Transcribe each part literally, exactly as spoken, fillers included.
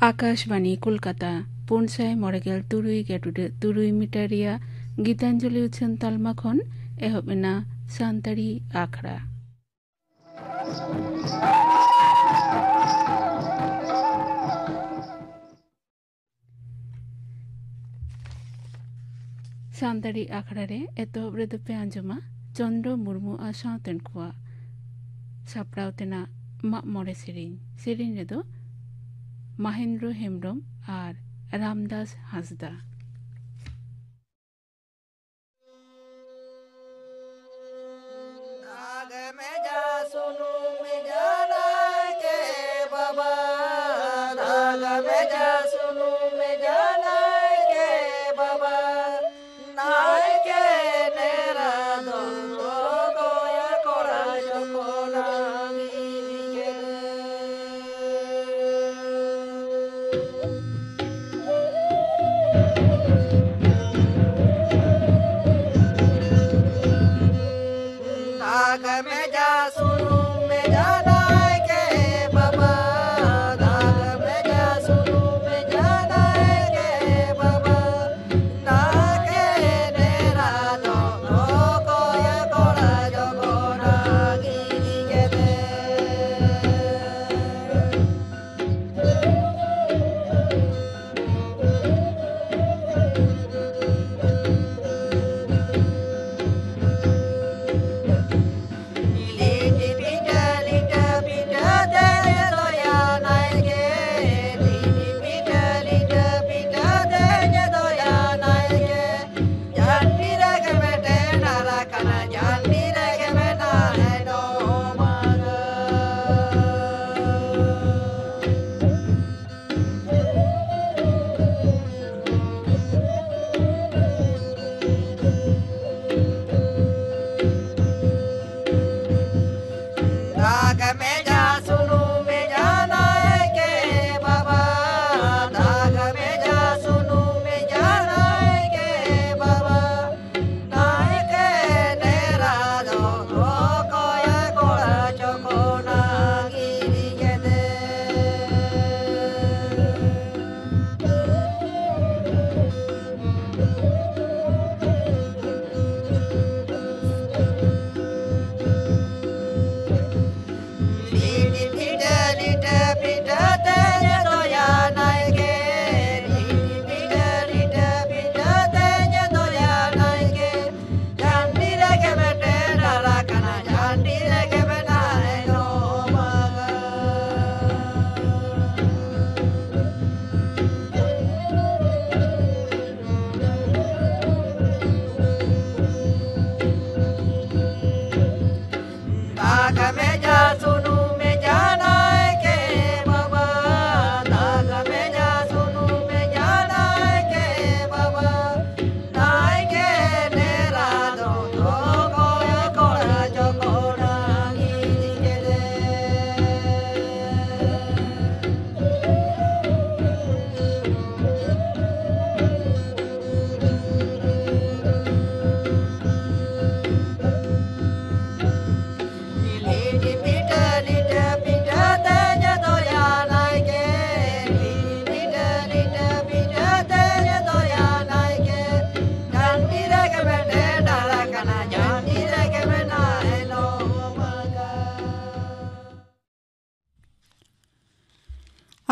ᱟᱠᱟᱥᱵᱟᱱᱤ ᱠᱳᱞᱠᱟᱛᱟ, ᱯᱩᱱ ᱥᱟᱭ ᱢᱚᱬᱮ ᱜᱮᱞ ᱛᱩᱨᱩᱭ ᱜᱮᱰᱩᱰᱟᱹ ᱛᱩᱨᱩᱭ ᱢᱤᱴᱟᱨ ᱨᱮᱭᱟᱜ ᱜᱤᱛᱟᱧᱡᱚᱞᱤ ᱩᱪᱷᱟᱹᱱ ᱛᱟᱞᱢᱟ ᱠᱷᱚᱱ ᱮᱦᱚᱵ ᱮᱱᱟ ᱥᱟᱱᱛᱟᱲᱤ ᱟᱠᱷᱲᱟ᱾ ᱥᱟᱱᱛᱟᱲᱤ ᱟᱠᱷᱲᱟ ᱨᱮ ᱮᱛᱚᱦᱚᱵ ᱨᱮᱫᱚ ᱯᱮ ᱟᱸᱡᱚᱢᱟ ᱪᱚᱱᱫᱨᱚ ᱢᱩᱨᱢᱩ ᱟᱨ ᱥᱟᱶᱛᱮᱱ ᱠᱚᱣᱟᱜ ᱥᱟᱯᱲᱟᱣ ᱛᱮᱱᱟᱜ ᱢᱟᱜ ᱢᱚᱬᱮ ᱥᱮᱨᱮᱧ᱾ ᱥᱮᱨᱮᱧ ᱨᱮᱫᱚ ᱢᱟᱦᱮᱱᱫᱨᱚ ᱦᱮᱢᱵᱨᱚᱢ ᱟᱨ ᱨᱟᱢᱫᱟᱥ ᱦᱟᱸᱥᱫᱟ᱾ ᱫᱟᱜᱽ ᱢᱮ ᱡᱟ ᱥᱩᱱᱩᱢ ᱢᱮ ᱡᱟ ᱱᱟᱭᱠᱮ ᱵᱟᱵᱟ, ᱫᱟᱜᱽ ᱢᱮ ᱡᱟ ᱥᱩᱱᱩᱢ ᱢᱮ ᱡᱟ ᱱᱟᱭᱠᱮ ᱵᱟᱵᱟ, ᱱᱟᱭᱠᱮ ᱰᱮᱨᱟ ᱫᱚ ᱜᱚᱭᱟ ᱠᱚᱲᱟ ᱡᱚᱠᱷᱚᱱ ᱟᱸᱜᱤᱨ ᱠᱮᱫᱮ᱾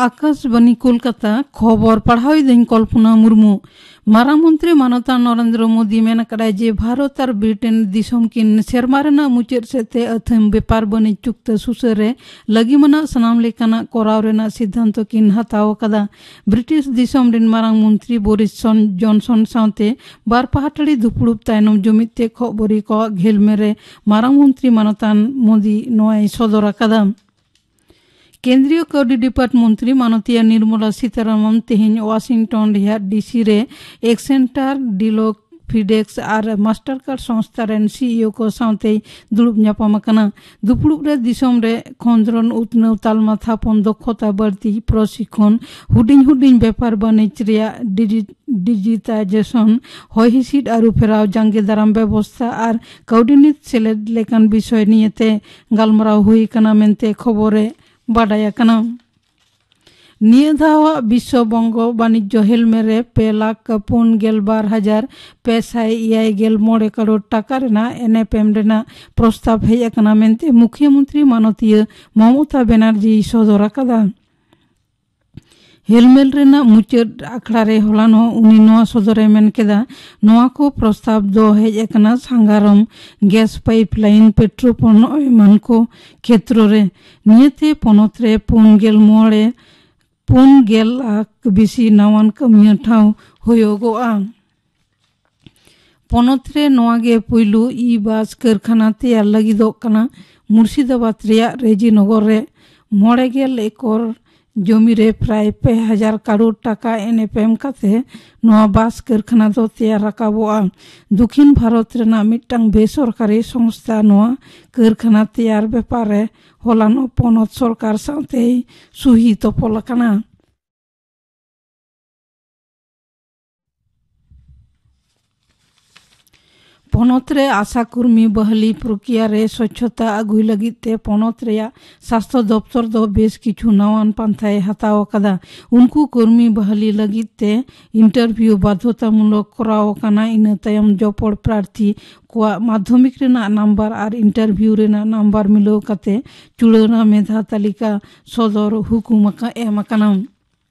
ᱟᱠᱟᱥᱵᱟᱱᱤ ᱠᱳᱞᱠᱟᱛᱟ, ᱠᱷᱚᱵᱚᱨ ᱯᱟᱲᱦᱟᱣᱤᱫᱟᱹᱧ ᱠᱚᱞᱯᱚᱱᱟ ᱢᱩᱨᱢᱩ᱾ ᱢᱟᱨᱟᱝ ᱢᱚᱱᱛᱨᱤ ᱢᱟᱱᱚᱛᱟᱱ ᱱᱚᱨᱮᱱᱫᱨᱚ ᱢᱳᱫᱤ ᱢᱮᱱ ᱟᱠᱟᱫᱟᱭ ᱡᱮ ᱵᱷᱟᱨᱚᱛ ᱟᱨ ᱵᱨᱤᱴᱮᱱ ᱫᱤᱥᱚᱢ ᱠᱤᱱ ᱥᱮᱨᱢᱟ ᱨᱮᱱᱟᱜ ᱢᱩᱪᱟᱹᱫ ᱥᱮᱫ ᱛᱮ ᱟᱹᱛᱷᱟᱹᱢ ᱵᱮᱯᱟᱨ ᱵᱟᱹᱱᱤᱡᱽ ᱪᱩᱠᱛᱟᱹ ᱥᱩᱥᱟᱹᱨ ᱨᱮ ᱞᱟᱹᱜᱤᱢᱟᱱᱟᱜ ᱥᱟᱱᱟᱢ ᱞᱮᱠᱟᱱᱟᱜ ᱠᱚᱨᱟᱣ ᱨᱮᱱᱟᱜ ᱥᱤᱫᱽᱫᱷᱟᱱᱛᱚ ᱠᱤᱱ ᱦᱟᱛᱟᱣ ᱟᱠᱟᱫᱟ᱾ ᱵᱨᱤᱴᱤᱥ ᱫᱤᱥᱚᱢ ᱨᱮᱱ ᱢᱟᱨᱟᱝ ᱢᱚᱱᱛᱨᱤ ᱵᱳᱨᱤᱥ ᱥᱚᱱ-, ᱡᱚᱱᱥᱚᱱ ᱥᱟᱶᱛᱮ ᱵᱟᱨ ᱯᱟᱦᱴᱟᱲᱤ ᱫᱩᱯᱲᱩᱵ ᱛᱟᱭᱱᱚᱢ ᱡᱩᱢᱤᱫ ᱛᱮ ᱠᱷᱚᱵᱚᱨᱤᱭᱟᱹ ᱠᱚᱣᱟᱜ ᱜᱷᱮᱞᱢᱮ ᱨᱮ ᱢᱟᱨᱟᱝ ᱢᱚᱱᱛᱨᱤ ᱢᱟᱱᱚᱛᱟᱱ ᱢᱳᱫᱤ ᱱᱚᱣᱟᱭ ᱥᱚᱫᱚᱨ ᱟᱠᱟᱫᱟ᱾ ᱠᱮᱱᱫᱨᱤᱭᱚ ᱠᱟᱹᱣᱰᱤ ᱰᱤᱯᱟᱨᱴ ᱢᱚᱱᱛᱨᱤ ᱢᱟᱱᱚᱛᱤᱭᱟ ᱱᱤᱨᱢᱚᱞᱟ ᱥᱤᱛᱟᱨᱟᱢᱚᱱ ᱛᱮᱦᱮᱧ ᱳᱣᱟᱥᱤᱝᱴᱚᱱ ᱨᱮᱭᱟᱜ ᱰᱤᱥᱤ ᱨᱮ ᱮᱠᱥᱮᱱᱴᱟᱨ, ᱰᱤᱞᱚᱠ, ᱯᱷᱤᱰᱮᱠᱥ ᱟᱨ ᱢᱟᱥᱴᱟᱨᱠᱟᱨᱰ ᱥᱚᱝᱥᱛᱷᱟ ᱨᱮᱱ ᱥᱤᱤᱳ ᱠᱚ ᱥᱟᱶᱛᱮᱭ ᱫᱩᱲᱩᱵ ᱧᱟᱯᱟᱢ ᱟᱠᱟᱱᱟ᱾ ᱫᱩᱯᱲᱩᱵ ᱨᱮ ᱫᱤᱥᱚᱢ ᱨᱮ ᱠᱷᱚᱸᱫᱽᱨᱚᱱ ᱩᱛᱱᱟᱹᱣ ᱛᱟᱞᱢᱟ ᱛᱷᱟᱯᱚᱱ, ᱫᱚᱠᱷᱚᱛᱟ ᱵᱟᱹᱲᱛᱤ, ᱯᱨᱚᱥᱤᱠᱷᱚᱱ, ᱦᱩᱰᱤᱧ ᱦᱩᱰᱤᱧ ᱵᱮᱯᱟᱨ ᱵᱟᱹᱱᱤᱡᱽ ᱨᱮᱭᱟᱜ ᱰᱤᱡᱤ-, ᱰᱤᱡᱤᱴᱟᱭᱡᱮᱥᱚᱱ, ᱦᱚᱭ ᱦᱤᱸᱥᱤᱫ ᱟᱹᱨᱩ ᱯᱷᱮᱨᱟᱣ, ᱡᱟᱸᱜᱮ ᱫᱟᱨᱟᱢ ᱵᱮᱵᱚᱥᱛᱷᱟ ᱟᱨ ᱠᱟᱹᱣᱰᱤ ᱱᱤᱛ ᱥᱮᱞᱮᱫ ᱞᱮᱠᱟᱱ ᱵᱤᱥᱚᱭ ᱱᱤᱭᱮᱛᱮ ᱜᱟᱞᱢᱟᱨᱟᱣ ᱦᱩᱭ ᱟᱠᱟᱱᱟ ᱢᱮᱱᱛᱮ ᱠᱷᱚᱵᱚᱨ ᱨᱮ ᱵᱟᱰᱟᱭ ᱟᱠᱟᱱᱟ᱾ ᱱᱤᱭᱟᱹ ᱫᱷᱟᱣᱟᱜ ᱵᱤᱥᱥᱚ ᱵᱚᱝᱜᱚ ᱵᱟᱱᱤᱡᱽᱡᱚ ᱦᱮᱞᱢᱮᱞ ᱨᱮ ᱯᱮ ᱞᱟᱠᱷ ᱯᱩᱱ ᱜᱮᱞ ᱵᱟᱨ ᱦᱟᱡᱟᱨ ᱯᱮ ᱥᱟᱭ ᱮᱭᱟᱭ ᱜᱮᱞ ᱢᱚᱬᱮ ᱠᱟᱨᱳᱲ ᱴᱟᱠᱟ ᱨᱮᱱᱟᱜ ᱮᱱᱮᱯᱮᱢ ᱨᱮᱱᱟᱜ ᱯᱨᱚᱥᱛᱟᱵ ᱦᱮᱡ ᱟᱠᱟᱱᱟ ᱢᱮᱱᱛᱮ ᱢᱩᱠᱷᱭᱟᱹ ᱢᱚᱱᱛᱨᱤ ᱢᱟᱱᱚᱛᱤᱭᱟᱹ ᱢᱚᱢᱚᱛᱟ ᱵᱮᱱᱟᱨᱡᱤᱭ ᱥᱚᱫᱚᱨ ᱟᱠᱟᱫᱟ᱾ ᱦᱮᱞᱢᱮᱞ ᱨᱮᱱᱟᱜ ᱢᱩᱪᱟᱹᱫ ᱟᱠᱷᱲᱟ ᱨᱮ ᱦᱚᱞᱟᱱᱚᱜ ᱩᱱᱤ ᱱᱚᱣᱟ ᱥᱚᱫᱚᱨᱮ ᱢᱮᱱ ᱠᱮᱫᱟ, ᱱᱚᱣᱟ ᱠᱚ ᱯᱨᱚᱥᱛᱟᱵ ᱫᱚ ᱦᱮᱡ ᱟᱠᱟᱱᱟ ᱥᱟᱸᱜᱟᱨᱚᱢ, ᱜᱮᱥ ᱯᱟᱭᱤᱯ ᱞᱟᱭᱤᱱ, ᱯᱮᱴᱨᱳᱞ ᱯᱚᱱᱚᱛ ᱮᱢᱟᱱ ᱠᱚ ᱠᱷᱮᱛᱨᱚ ᱨᱮ᱾ ᱱᱤᱭᱟᱹᱛᱮ ᱯᱚᱱᱚᱛ ᱨᱮ ᱯᱩᱱ ᱜᱮᱞ ᱢᱚᱬᱮ, ᱯᱩᱱ ᱜᱮᱞ ᱞᱟᱠᱷ ᱵᱮᱥᱤ ᱱᱟᱣᱟᱱ ᱠᱟᱹᱢᱤᱭᱟᱹ ᱴᱷᱟᱶ ᱦᱩᱭᱩᱜᱚᱜᱼᱟ᱾ ᱯᱚᱱᱚᱛ ᱨᱮ ᱱᱚᱣᱟ ᱜᱮ ᱯᱩᱭᱞᱩ ᱤ-ᱵᱟᱥ ᱠᱟᱹᱨᱠᱷᱟᱱᱟ ᱛᱮᱭᱟᱨ ᱞᱟᱹᱜᱤᱫᱚᱜ ᱠᱟᱱᱟ᱾ ᱢᱩᱨᱥᱤᱫᱟᱵᱟᱫᱽ ᱨᱮᱭᱟᱜ ᱨᱮᱡᱤᱱᱚᱜᱚᱨ ᱨᱮ ᱢᱚᱬᱮ ᱜᱮᱞ ᱮᱠᱚᱨ ᱡᱚᱢᱤ ᱨᱮ ᱯᱨᱟᱭ ᱯᱮ ᱦᱟᱡᱟᱨ ᱠᱟᱨᱳᱲ ᱴᱟᱠᱟ ᱮᱱᱮᱯᱮᱢ ᱠᱟᱛᱮ ᱱᱚᱣᱟ ᱵᱟᱥ ᱠᱟᱹᱨᱠᱷᱟᱱᱟ ᱫᱚ ᱛᱮᱭᱟᱨ ᱨᱟᱠᱟᱵᱚᱜᱼᱟ᱾ ᱫᱚᱠᱷᱤᱱ ᱵᱷᱟᱨᱚᱛ ᱨᱮᱱᱟᱜ ᱢᱤᱫᱴᱟᱝ ᱵᱮᱥᱚᱨᱠᱟᱨᱤ ᱥᱚᱝᱥᱛᱷᱟ ᱱᱚᱣᱟ ᱠᱟᱹᱨᱠᱷᱟᱱᱟ ᱛᱮᱭᱟᱨ ᱵᱮᱯᱟᱨ ᱨᱮ ᱦᱚᱞᱟᱱᱚᱜ ᱯᱚᱱᱚᱛ ᱥᱚᱨᱠᱟᱨ ᱥᱟᱶᱛᱮᱭ ᱥᱩᱦᱤ ᱛᱚᱯᱚᱞ ᱟᱠᱟᱱᱟ᱾ ᱯᱚᱱᱚᱛ ᱨᱮ ᱟᱥᱟ ᱠᱚᱨᱢᱤ ᱵᱟᱦᱟᱞᱤ ᱯᱨᱚᱠᱨᱤᱭᱟ ᱨᱮ ᱥᱚᱪᱷᱚᱛᱟ ᱟᱹᱜᱩᱭ ᱞᱟᱹᱜᱤᱫ ᱛᱮ ᱯᱚᱱᱚᱛ ᱨᱮᱭᱟᱜ ᱥᱟᱥᱛᱷᱚ ᱫᱚᱯᱛᱚᱨ ᱫᱚ ᱵᱮᱥ ᱠᱤᱪᱷᱩ ᱱᱟᱣᱟᱱ ᱯᱟᱱᱛᱷᱟᱭ ᱦᱟᱛᱟᱣ ᱟᱠᱟᱫᱟ᱾ ᱩᱱᱠᱩ ᱠᱚᱨᱢᱤ ᱵᱟᱦᱟᱞᱤ ᱞᱟᱹᱜᱤᱫ ᱛᱮ ᱤᱱᱴᱟᱨᱵᱷᱤᱭᱩ ᱵᱟᱫᱷᱚᱛᱟᱢᱩᱞᱚᱠ ᱠᱚᱨᱟᱣ ᱟᱠᱟᱱᱟ᱾ ᱤᱱᱟᱹ ᱛᱟᱭᱚᱢ ᱡᱚᱯᱚᱲ ᱯᱨᱟᱨᱛᱷᱤ ᱠᱚᱣᱟᱜ ᱢᱟᱫᱷᱚᱢᱤᱠ ᱨᱮᱱᱟᱜ ᱱᱟᱢᱵᱟᱨ ᱟᱨ ᱤᱱᱴᱟᱨᱵᱷᱤᱭᱩ ᱨᱮᱱᱟᱜ ᱱᱟᱢᱵᱟᱨ ᱢᱤᱞᱟᱹᱣ ᱠᱟᱛᱮ ᱪᱩᱲᱟᱹᱣᱱᱟ ᱢᱮᱫᱷᱟ ᱛᱟᱹᱞᱤᱠᱟ ᱥᱚᱫᱚᱨ ᱦᱩᱠᱩᱢ ᱟᱠᱟ-, ᱮᱢ ᱟᱠᱟᱱᱟ᱾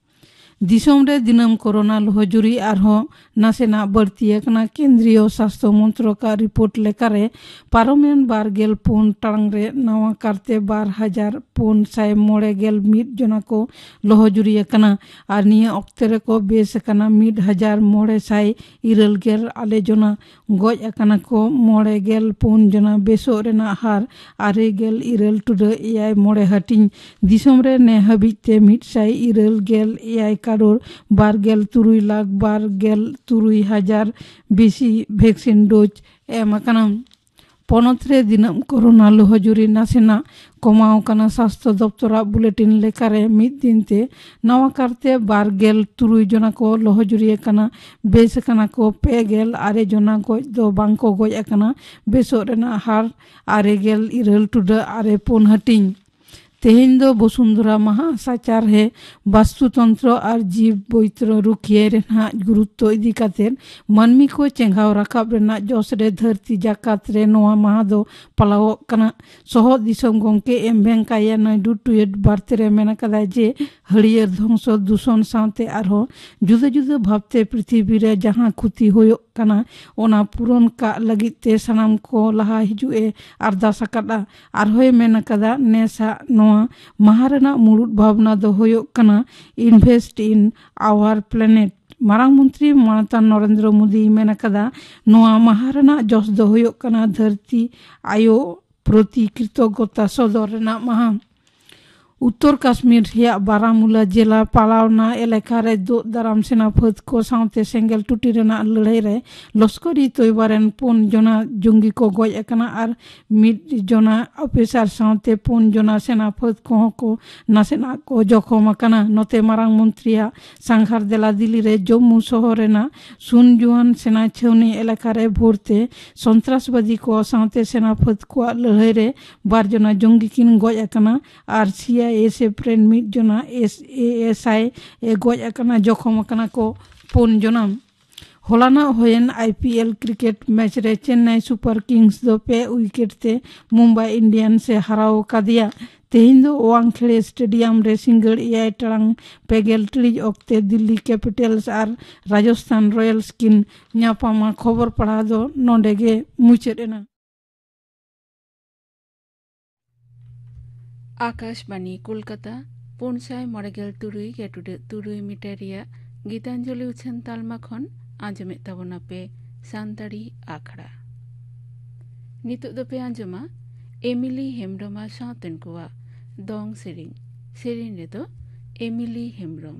ᱫᱤᱥᱚᱢ ᱨᱮ ᱫᱤᱱᱟᱹᱢ ᱠᱳᱨᱳᱱᱟ ᱞᱚᱦᱚᱡᱩᱨᱤ ᱟᱨᱦᱚᱸ ᱱᱟᱥᱮᱱᱟᱜ ᱵᱟᱹᱲᱛᱤ ᱟᱠᱟᱱᱟ᱾ ᱠᱮᱱᱫᱨᱤᱭᱚ ᱥᱟᱥᱛᱷᱚ ᱢᱚᱱᱛᱨᱚᱠᱟᱜ ᱨᱤᱯᱳᱨᱴ ᱞᱮᱠᱟᱨᱮ, ᱯᱟᱨᱚᱢᱮᱱ ᱵᱟᱨ ᱜᱮᱞ ᱯᱩᱱ ᱴᱟᱲᱟᱝ ᱨᱮ ᱱᱟᱣᱟ ᱠᱟᱨᱛᱮ ᱵᱟᱨ ᱦᱟᱡᱟᱨ ᱯᱩᱱ ᱥᱟᱭ ᱢᱚᱬᱮ ᱜᱮᱞ ᱢᱤᱫ ᱡᱚᱱᱟ ᱠᱚ ᱞᱚᱦᱚᱡᱩᱨᱤ ᱟᱠᱟᱱᱟ ᱟᱨ ᱱᱤᱭᱟᱹ ᱚᱠᱛᱮ ᱨᱮᱠᱚ ᱵᱮᱥ ᱟᱠᱟᱱᱟ ᱢᱤᱫ ᱦᱟᱡᱟᱨ ᱢᱚᱬᱮ ᱥᱟᱭ ᱤᱨᱟᱹᱞ ᱜᱮᱞ ᱟᱨᱮ ᱡᱚᱱᱟ᱾ ᱜᱚᱡ ᱟᱠᱟᱱᱟ ᱠᱚ ᱢᱚᱬᱮ ᱜᱮᱞ ᱯᱩᱱ ᱡᱚᱱᱟ᱾ ᱵᱮᱥᱚᱜ ᱨᱮᱱᱟᱜ ᱦᱟᱨ ᱟᱨᱮ ᱜᱮᱞ ᱤᱨᱟᱹᱞ ᱴᱩᱰᱟᱹᱜ ᱮᱭᱟᱭ ᱢᱚᱬᱮ ᱦᱟᱹᱴᱤᱧ᱾ ᱫᱤᱥᱚᱢ ᱨᱮ ᱱᱮ ᱦᱟᱹᱵᱤᱡ ᱛᱮ ᱢᱤᱫ ᱥᱟᱭ ᱤᱨᱟᱹᱞ ᱜᱮᱞ ᱮᱭᱟᱭ ᱠᱟᱨᱳᱲ ᱵᱟᱨ ᱜᱮᱞ ᱛᱩᱨᱩᱭ ᱞᱟᱠᱷ ᱵᱟᱨ ᱜᱮᱞ ᱛᱩᱨᱩᱭ ᱦᱟᱡᱟᱨ ᱵᱮᱥᱤ ᱵᱷᱮᱠᱥᱤᱱ ᱰᱳᱡᱽ ᱮᱢ ᱟᱠᱟᱱᱟ᱾ ᱯᱚᱱᱚᱛ ᱨᱮ ᱫᱤᱱᱟᱹᱢ ᱠᱳᱨᱳᱱᱟ ᱞᱚᱦᱚᱡᱩᱨᱤ ᱱᱟᱥᱮᱱᱟᱜ ᱠᱚᱢᱟᱣ ᱟᱠᱟᱱᱟ᱾ ᱥᱟᱥᱛᱷᱚ ᱫᱚᱯᱛᱚᱨᱟᱜ ᱵᱩᱞᱮᱴᱤᱱ ᱞᱮᱠᱟᱨᱮ, ᱢᱤᱫ ᱫᱤᱱ ᱛᱮ ᱱᱟᱣᱟ ᱠᱟᱨᱛᱮ ᱵᱟᱨ ᱜᱮᱞ ᱛᱩᱨᱩᱭ ᱡᱚᱱᱟ ᱠᱚ ᱞᱚᱦᱚᱡᱩᱨᱤ ᱟᱠᱟᱱᱟ᱾ ᱵᱮᱥ ᱟᱠᱟᱱᱟ ᱠᱚ ᱯᱮ ᱜᱮᱞ ᱟᱨᱮ ᱡᱚᱱᱟ᱾ ᱜᱚᱡ ᱫᱚ ᱵᱟᱝ ᱠᱚ ᱜᱚᱡ ᱟᱠᱟᱱᱟ᱾ ᱵᱮᱥᱚᱜ ᱨᱮᱱᱟᱜ ᱦᱟᱨ ᱟᱨᱮ ᱜᱮᱞ ᱤᱨᱟᱹᱞ ᱴᱩᱰᱟᱹᱜ ᱟᱨᱮ ᱯᱩᱱ ᱦᱟᱹᱴᱤᱧ᱾ ᱛᱮᱦᱮᱧ ᱫᱚ ᱵᱚᱥᱩᱱᱫᱷᱚᱨᱟ ᱢᱟᱦᱟ᱾ ᱥᱟᱪᱟᱨᱦᱮ, ᱵᱟᱥᱛᱩᱛᱚᱱᱛᱨᱚ ᱟᱨ ᱡᱤᱵᱽ ᱵᱳᱭᱛᱨᱚ ᱨᱩᱠᱷᱤᱭᱟᱹ ᱨᱮᱱᱟᱜ ᱜᱩᱨᱩᱛᱛᱚ ᱤᱫᱤ ᱠᱟᱛᱮ ᱢᱟᱹᱱᱢᱤ ᱠᱚ ᱪᱮᱸᱜᱷᱟᱣ ᱨᱟᱠᱟᱵ ᱨᱮᱱᱟᱜ ᱡᱚᱥ ᱨᱮ ᱫᱷᱟᱹᱨᱛᱤ ᱡᱟᱠᱟᱛ ᱨᱮ ᱱᱚᱣᱟ ᱢᱟᱦᱟ ᱫᱚ ᱯᱟᱞᱟᱣᱚᱜ ᱠᱟᱱᱟ᱾ ᱥᱚᱦᱚᱫ ᱫᱤᱥᱚᱢ ᱜᱚᱢᱠᱮ ᱮᱢ ᱵᱷᱮᱝᱠᱟᱭᱟ ᱱᱟᱭᱰᱩ ᱴᱩᱭᱮᱴ ᱵᱟᱨᱛᱮ ᱨᱮ ᱢᱮᱱ ᱟᱠᱟᱫᱟᱭ ᱡᱮ ᱦᱟᱹᱨᱭᱟᱹᱲ ᱫᱷᱚᱝᱥᱚ ᱫᱩᱥᱚᱱ ᱥᱟᱶᱛᱮ ᱟᱨᱦᱚᱸ ᱡᱩᱫᱟᱹ ᱡᱩᱫᱟᱹ ᱵᱷᱟᱵᱽᱛᱮ ᱯᱨᱤᱛᱷᱤᱵᱤ ᱨᱮ ᱡᱟᱦᱟᱸ ᱠᱷᱩᱛᱤ ᱦᱩᱭᱩᱜ ᱠᱟᱱᱟ, ᱚᱱᱟ ᱯᱩᱨᱚᱱ ᱠᱟᱜ ᱞᱟᱹᱜᱤᱫ ᱛᱮ ᱥᱟᱱᱟᱢ ᱠᱚ ᱞᱟᱦᱟ ᱦᱤᱡᱩᱜ ᱮ ᱟᱨᱫᱟᱥ ᱟᱠᱟᱫᱼᱟ᱾ ᱟᱨᱦᱚᱸᱭ ᱢᱮᱱ ᱟᱠᱟᱫᱟ, ᱱᱮᱥᱟᱜ ᱱᱚᱣᱟ ᱢᱟᱦᱟ ᱨᱮᱱᱟᱜ ᱢᱩᱲᱩᱫ ᱵᱷᱟᱵᱽᱱᱟ ᱫᱚ ᱦᱩᱭᱩᱜ ᱠᱟᱱᱟ Invest in Our Planet᱾ ᱢᱟᱨᱟᱝ ᱢᱚᱱᱛᱨᱤ ᱢᱟᱱᱚᱛᱟᱱ ᱱᱚᱨᱮᱱᱫᱨᱚ ᱢᱳᱫᱤᱭ ᱢᱮᱱ ᱟᱠᱟᱫᱟ, ᱱᱚᱣᱟ ᱢᱟᱦᱟ ᱨᱮᱱᱟᱜ ᱡᱚᱥ ᱫᱚ ᱦᱩᱭᱩᱜ ᱠᱟᱱᱟ ᱫᱷᱟᱹᱨᱛᱤ ᱟᱭᱳ ᱯᱨᱚᱛᱤ ᱠᱨᱤᱛᱚᱜᱽᱜᱚᱛᱟ ᱥᱚᱫᱚᱨ ᱨᱮᱱᱟᱜ ᱢᱟᱦᱟ᱾ ᱩᱛᱛᱚᱨ ᱠᱟᱥᱢᱤᱨ ᱨᱮᱭᱟᱜ ᱵᱟᱨᱟᱢᱩᱞᱟ ᱡᱮᱞᱟ ᱯᱟᱞᱟᱣᱱᱟ ᱮᱞᱟᱠᱟ ᱨᱮ ᱫᱳᱜ ᱫᱟᱨᱟᱢ ᱥᱮᱱᱟ ᱯᱷᱟᱹᱫ ᱠᱚ ᱥᱟᱶᱛᱮ ᱥᱮᱸᱜᱮᱞ ᱴᱩᱴᱤ ᱨᱮᱱᱟᱜ ᱞᱟᱹᱲᱦᱟᱹᱭ ᱨᱮ ᱞᱚᱥᱠᱚᱨ-ᱤ-ᱛᱚᱭᱵᱟ ᱨᱮᱱ ᱯᱩᱱ ᱡᱚᱱᱟ ᱡᱚᱝᱜᱤ ᱠᱚ ᱜᱚᱡ ᱟᱠᱟᱱᱟ ᱟᱨ ᱢᱤᱫ ᱡᱚᱱᱟ ᱚᱯᱷᱤᱥᱟᱨ ᱥᱟᱶᱛᱮ ᱯᱩᱱ ᱡᱚᱱᱟ ᱥᱮᱱᱟ ᱯᱷᱟᱹᱫ ᱠᱚᱦᱚᱸ ᱠᱚ ᱱᱟᱥᱮᱱᱟᱜ ᱠᱚ ᱡᱚᱠᱷᱚᱢ ᱟᱠᱟᱱᱟ᱾ ᱱᱚᱛᱮ ᱢᱟᱨᱟᱝ ᱢᱚᱱᱛᱨᱤᱭᱟᱜ ᱥᱟᱸᱜᱷᱟᱨ ᱫᱮᱞᱟ ᱫᱤᱞᱞᱤ ᱨᱮ ᱡᱚᱢᱢᱩ ᱥᱚᱦᱚᱨ ᱨᱮᱱᱟᱜ ᱥᱩᱱᱡᱩᱣᱟᱱ ᱥᱮᱱᱟ ᱪᱷᱟᱹᱣᱱᱤ ᱮᱞᱟᱠᱟ ᱨᱮ ᱵᱷᱳᱨ ᱛᱮ ᱥᱚᱱᱛᱨᱟᱥᱵᱟᱫᱤ ᱠᱚ ᱥᱟᱶᱛᱮ ᱥᱮᱱᱟ ᱯᱷᱟᱹᱫ ᱠᱚᱣᱟᱜ ᱞᱟᱹᱲᱦᱟᱹᱭ ᱨᱮ ᱵᱟᱨ ᱡᱚᱱᱟ ᱡᱚᱝᱜᱤ ᱠᱤᱱ ᱜᱚᱡ ᱟᱠᱟᱱᱟ᱾ ᱟᱨ ᱥᱤ ᱟᱭ ᱮᱥ ᱮᱯᱷ ᱨᱮᱱ ᱢᱤᱫ ᱡᱚᱱᱟ ᱮᱥ ᱮ ᱮᱥ ᱟᱭ ᱮ ᱜᱚᱡ ᱟᱠᱟᱱᱟ, ᱡᱚᱠᱷᱚᱢ ᱟᱠᱟᱱᱟ ᱠᱚ ᱯᱩᱱ ᱡᱚᱱᱟ᱾ ᱦᱚᱞᱟᱱᱚᱜ ᱦᱩᱭᱮᱱ I P L cricket match ᱨᱮ ᱪᱮᱱᱱᱟᱭ ᱥᱩᱯᱟᱨ ᱠᱤᱝᱥ ᱫᱚ ᱯᱮ ᱩᱭᱠᱮᱴ ᱛᱮ ᱢᱩᱢᱵᱟᱭ ᱤᱱᱰᱤᱭᱟᱱᱥ ᱮ ᱦᱟᱨᱟᱣ ᱟᱠᱟᱫᱮᱭᱟ᱾ ᱛᱮᱦᱮᱧ ᱫᱚ ᱣᱟᱝᱠᱷᱮᱲᱮ ᱥᱴᱮᱰᱤᱭᱟᱢ ᱨᱮ ᱥᱤᱸᱜᱟᱹᱲ ᱮᱭᱟᱭ ᱴᱟᱲᱟᱝ ᱯᱮ ᱜᱮᱞ ᱴᱤᱲᱤᱡ ᱚᱠᱛᱮ ᱫᱤᱞᱞᱤ ᱠᱮᱯᱤᱴᱟᱞᱥ ᱟᱨ ᱨᱟᱡᱚᱥᱛᱷᱟᱱ ᱨᱚᱭᱟᱞᱥ ᱠᱤᱱ ᱧᱟᱯᱟᱢᱟ᱾ ᱠᱷᱚᱵᱚᱨ ᱯᱟᱲᱦᱟᱣ ᱫᱚ ᱱᱚᱰᱮ ᱜᱮ ᱢᱩᱪᱟᱹᱫ ᱮᱱᱟ᱾ ᱟᱠᱟᱥᱵᱟᱱᱤ ᱠᱳᱞᱠᱟᱛᱟ, ᱯᱩᱱ ᱥᱟᱭ ᱢᱚᱬᱮ ᱜᱮᱞ ᱛᱩᱨᱩᱭ ᱜᱮ ᱴᱩᱰᱟᱹᱜ ᱛᱩᱨᱩᱭ ᱢᱤᱴᱟᱨ ᱨᱮᱭᱟᱜ ᱜᱤᱛᱟᱧᱡᱚᱞᱤ ᱩᱪᱷᱟᱹᱱ ᱛᱟᱞᱢᱟ ᱠᱷᱚᱱ ᱟᱸᱡᱚᱢᱮᱫ ᱛᱟᱵᱚᱱᱟᱯᱮ ᱥᱟᱱᱛᱟᱲᱤ ᱟᱠᱷᱲᱟ᱾ ᱱᱤᱛᱚᱜ ᱫᱚᱯᱮ ᱟᱸᱡᱚᱢᱟ ᱮᱢᱤᱞᱤ ᱦᱮᱢᱵᱽᱨᱚᱢ ᱟᱨ ᱥᱟᱶᱛᱮᱱ ᱠᱚᱣᱟᱜ ᱫᱚᱝ ᱥᱮᱨᱮᱧ᱾ ᱥᱮᱨᱮᱧ ᱨᱮᱫᱚ ᱮᱢᱤᱞᱤ ᱦᱮᱢᱵᱽᱨᱚᱢ᱾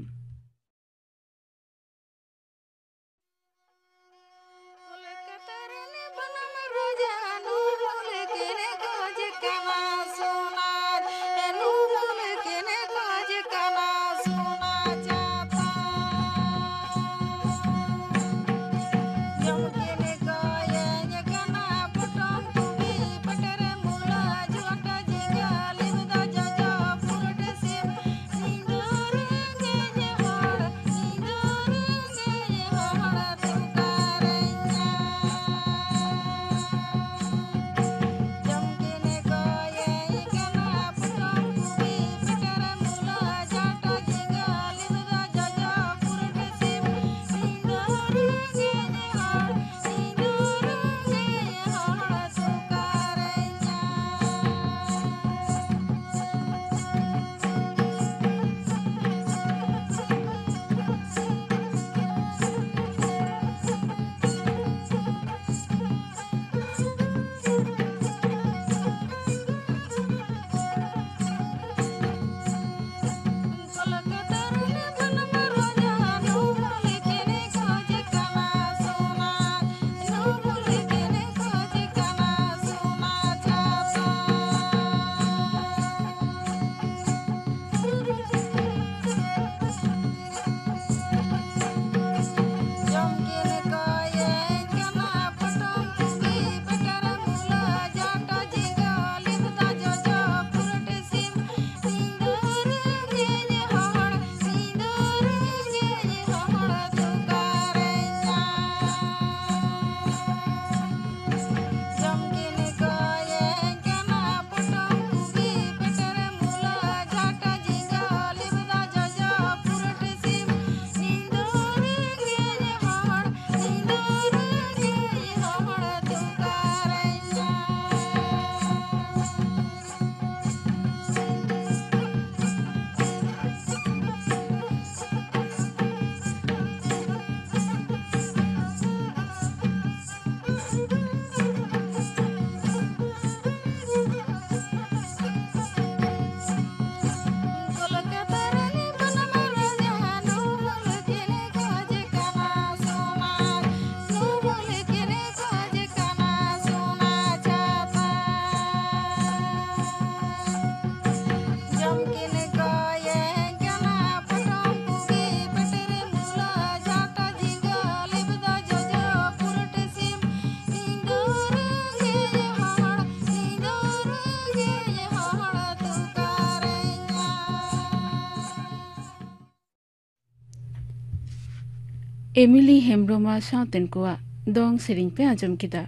ᱮᱢᱤᱞᱤ ᱦᱮᱢᱵᱽᱨᱚᱢ ᱟᱨ ᱥᱟᱶᱛᱮᱱ ᱠᱚᱣᱟᱜ ᱫᱚᱝ ᱥᱮᱨᱮᱧ ᱯᱮ ᱟᱸᱡᱚᱢ ᱠᱮᱫᱟ᱾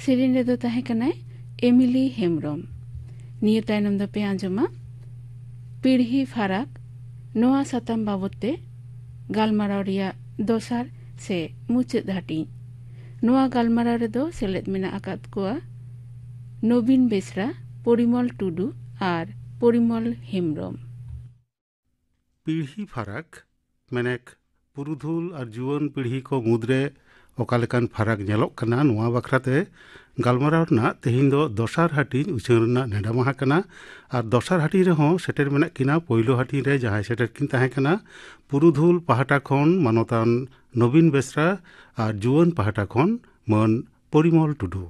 ᱥᱮᱨᱮᱧ ᱨᱮᱫᱚ ᱛᱟᱦᱮᱸ ᱠᱟᱱᱟᱭ ᱮᱢᱤᱞᱤ ᱦᱮᱢᱵᱽᱨᱚᱢ᱾ ᱱᱤᱭᱟᱹ ᱛᱟᱭᱱᱚᱢ ᱫᱚᱯᱮ ᱟᱸᱡᱚᱢᱟ ᱯᱤᱲᱦᱤ ᱯᱷᱟᱨᱟᱠ᱾ ᱱᱚᱣᱟ ᱥᱟᱛᱟᱢ ᱵᱟᱵᱚᱫ ᱛᱮ ᱜᱟᱞᱢᱟᱨᱟᱣ ᱨᱮᱭᱟᱜ ᱫᱚᱥᱟᱨ ᱥᱮ ᱢᱩᱪᱟᱹᱫ ᱦᱟᱹᱴᱤᱧ᱾ ᱱᱚᱣᱟ ᱜᱟᱞᱢᱟᱨᱟᱣ ᱨᱮᱫᱚ ᱥᱮᱞᱮᱫ ᱢᱮᱱᱟᱜ ᱟᱠᱟᱫ ᱠᱚᱣᱟ ᱱᱚᱵᱤᱱ ᱵᱮᱥᱨᱟ, ᱯᱚᱨᱤᱢᱚᱞ ᱴᱩᱰᱩ ᱟᱨ ᱯᱚᱨᱤᱢᱚᱞ ᱦᱮᱢᱵᱽᱨᱚᱢ᱾ ᱯᱤᱲᱦᱤ ᱯᱷᱟᱨᱟᱠ, ᱢᱮᱱᱮᱠ ᱯᱩᱨᱩᱫᱷᱩᱞ ᱟᱨ ᱡᱩᱣᱟᱹᱱ ᱯᱤᱲᱦᱤ ᱠᱚ ᱢᱩᱫᱽᱨᱮ ᱚᱠᱟ ᱞᱮᱠᱟᱱ ᱯᱷᱟᱨᱟᱠ ᱧᱮᱞᱚᱜ ᱠᱟᱱᱟ, ᱱᱚᱣᱟ ᱵᱟᱠᱷᱨᱟ ᱛᱮ ᱜᱟᱞᱢᱟᱨᱟᱣ ᱨᱮᱱᱟᱜ ᱛᱮᱦᱮᱧ ᱫᱚ ᱫᱚᱥᱟᱨ ᱦᱟᱹᱴᱤᱧ ᱩᱪᱷᱟᱹᱱ ᱨᱮᱱᱟᱜ ᱱᱮᱰᱟ ᱢᱟᱦᱟ ᱠᱟᱱᱟ᱾ ᱟᱨ ᱫᱚᱥᱟᱨ ᱦᱟᱹᱴᱤᱧ ᱨᱮᱦᱚᱸ ᱥᱮᱴᱮᱨ ᱢᱮᱱᱟᱜ ᱠᱤᱱᱟ ᱯᱳᱭᱞᱳ ᱦᱟᱹᱴᱤᱧ ᱨᱮ ᱡᱟᱦᱟᱸᱭ ᱥᱮᱴᱮᱨ ᱠᱤᱱ ᱛᱟᱦᱮᱸ ᱠᱟᱱᱟ ᱯᱩᱨᱩᱫᱷᱩᱞ ᱯᱟᱦᱴᱟ ᱠᱷᱚᱱ ᱢᱟᱱᱚᱛᱟᱱ ᱱᱚᱵᱤᱱ ᱵᱮᱥᱨᱟ ᱟᱨ ᱡᱩᱣᱟᱹᱱ ᱯᱟᱦᱴᱟ ᱠᱷᱚᱱ ᱢᱟᱹᱱ ᱯᱚᱨᱤᱢᱚᱞ ᱴᱩᱰᱩ᱾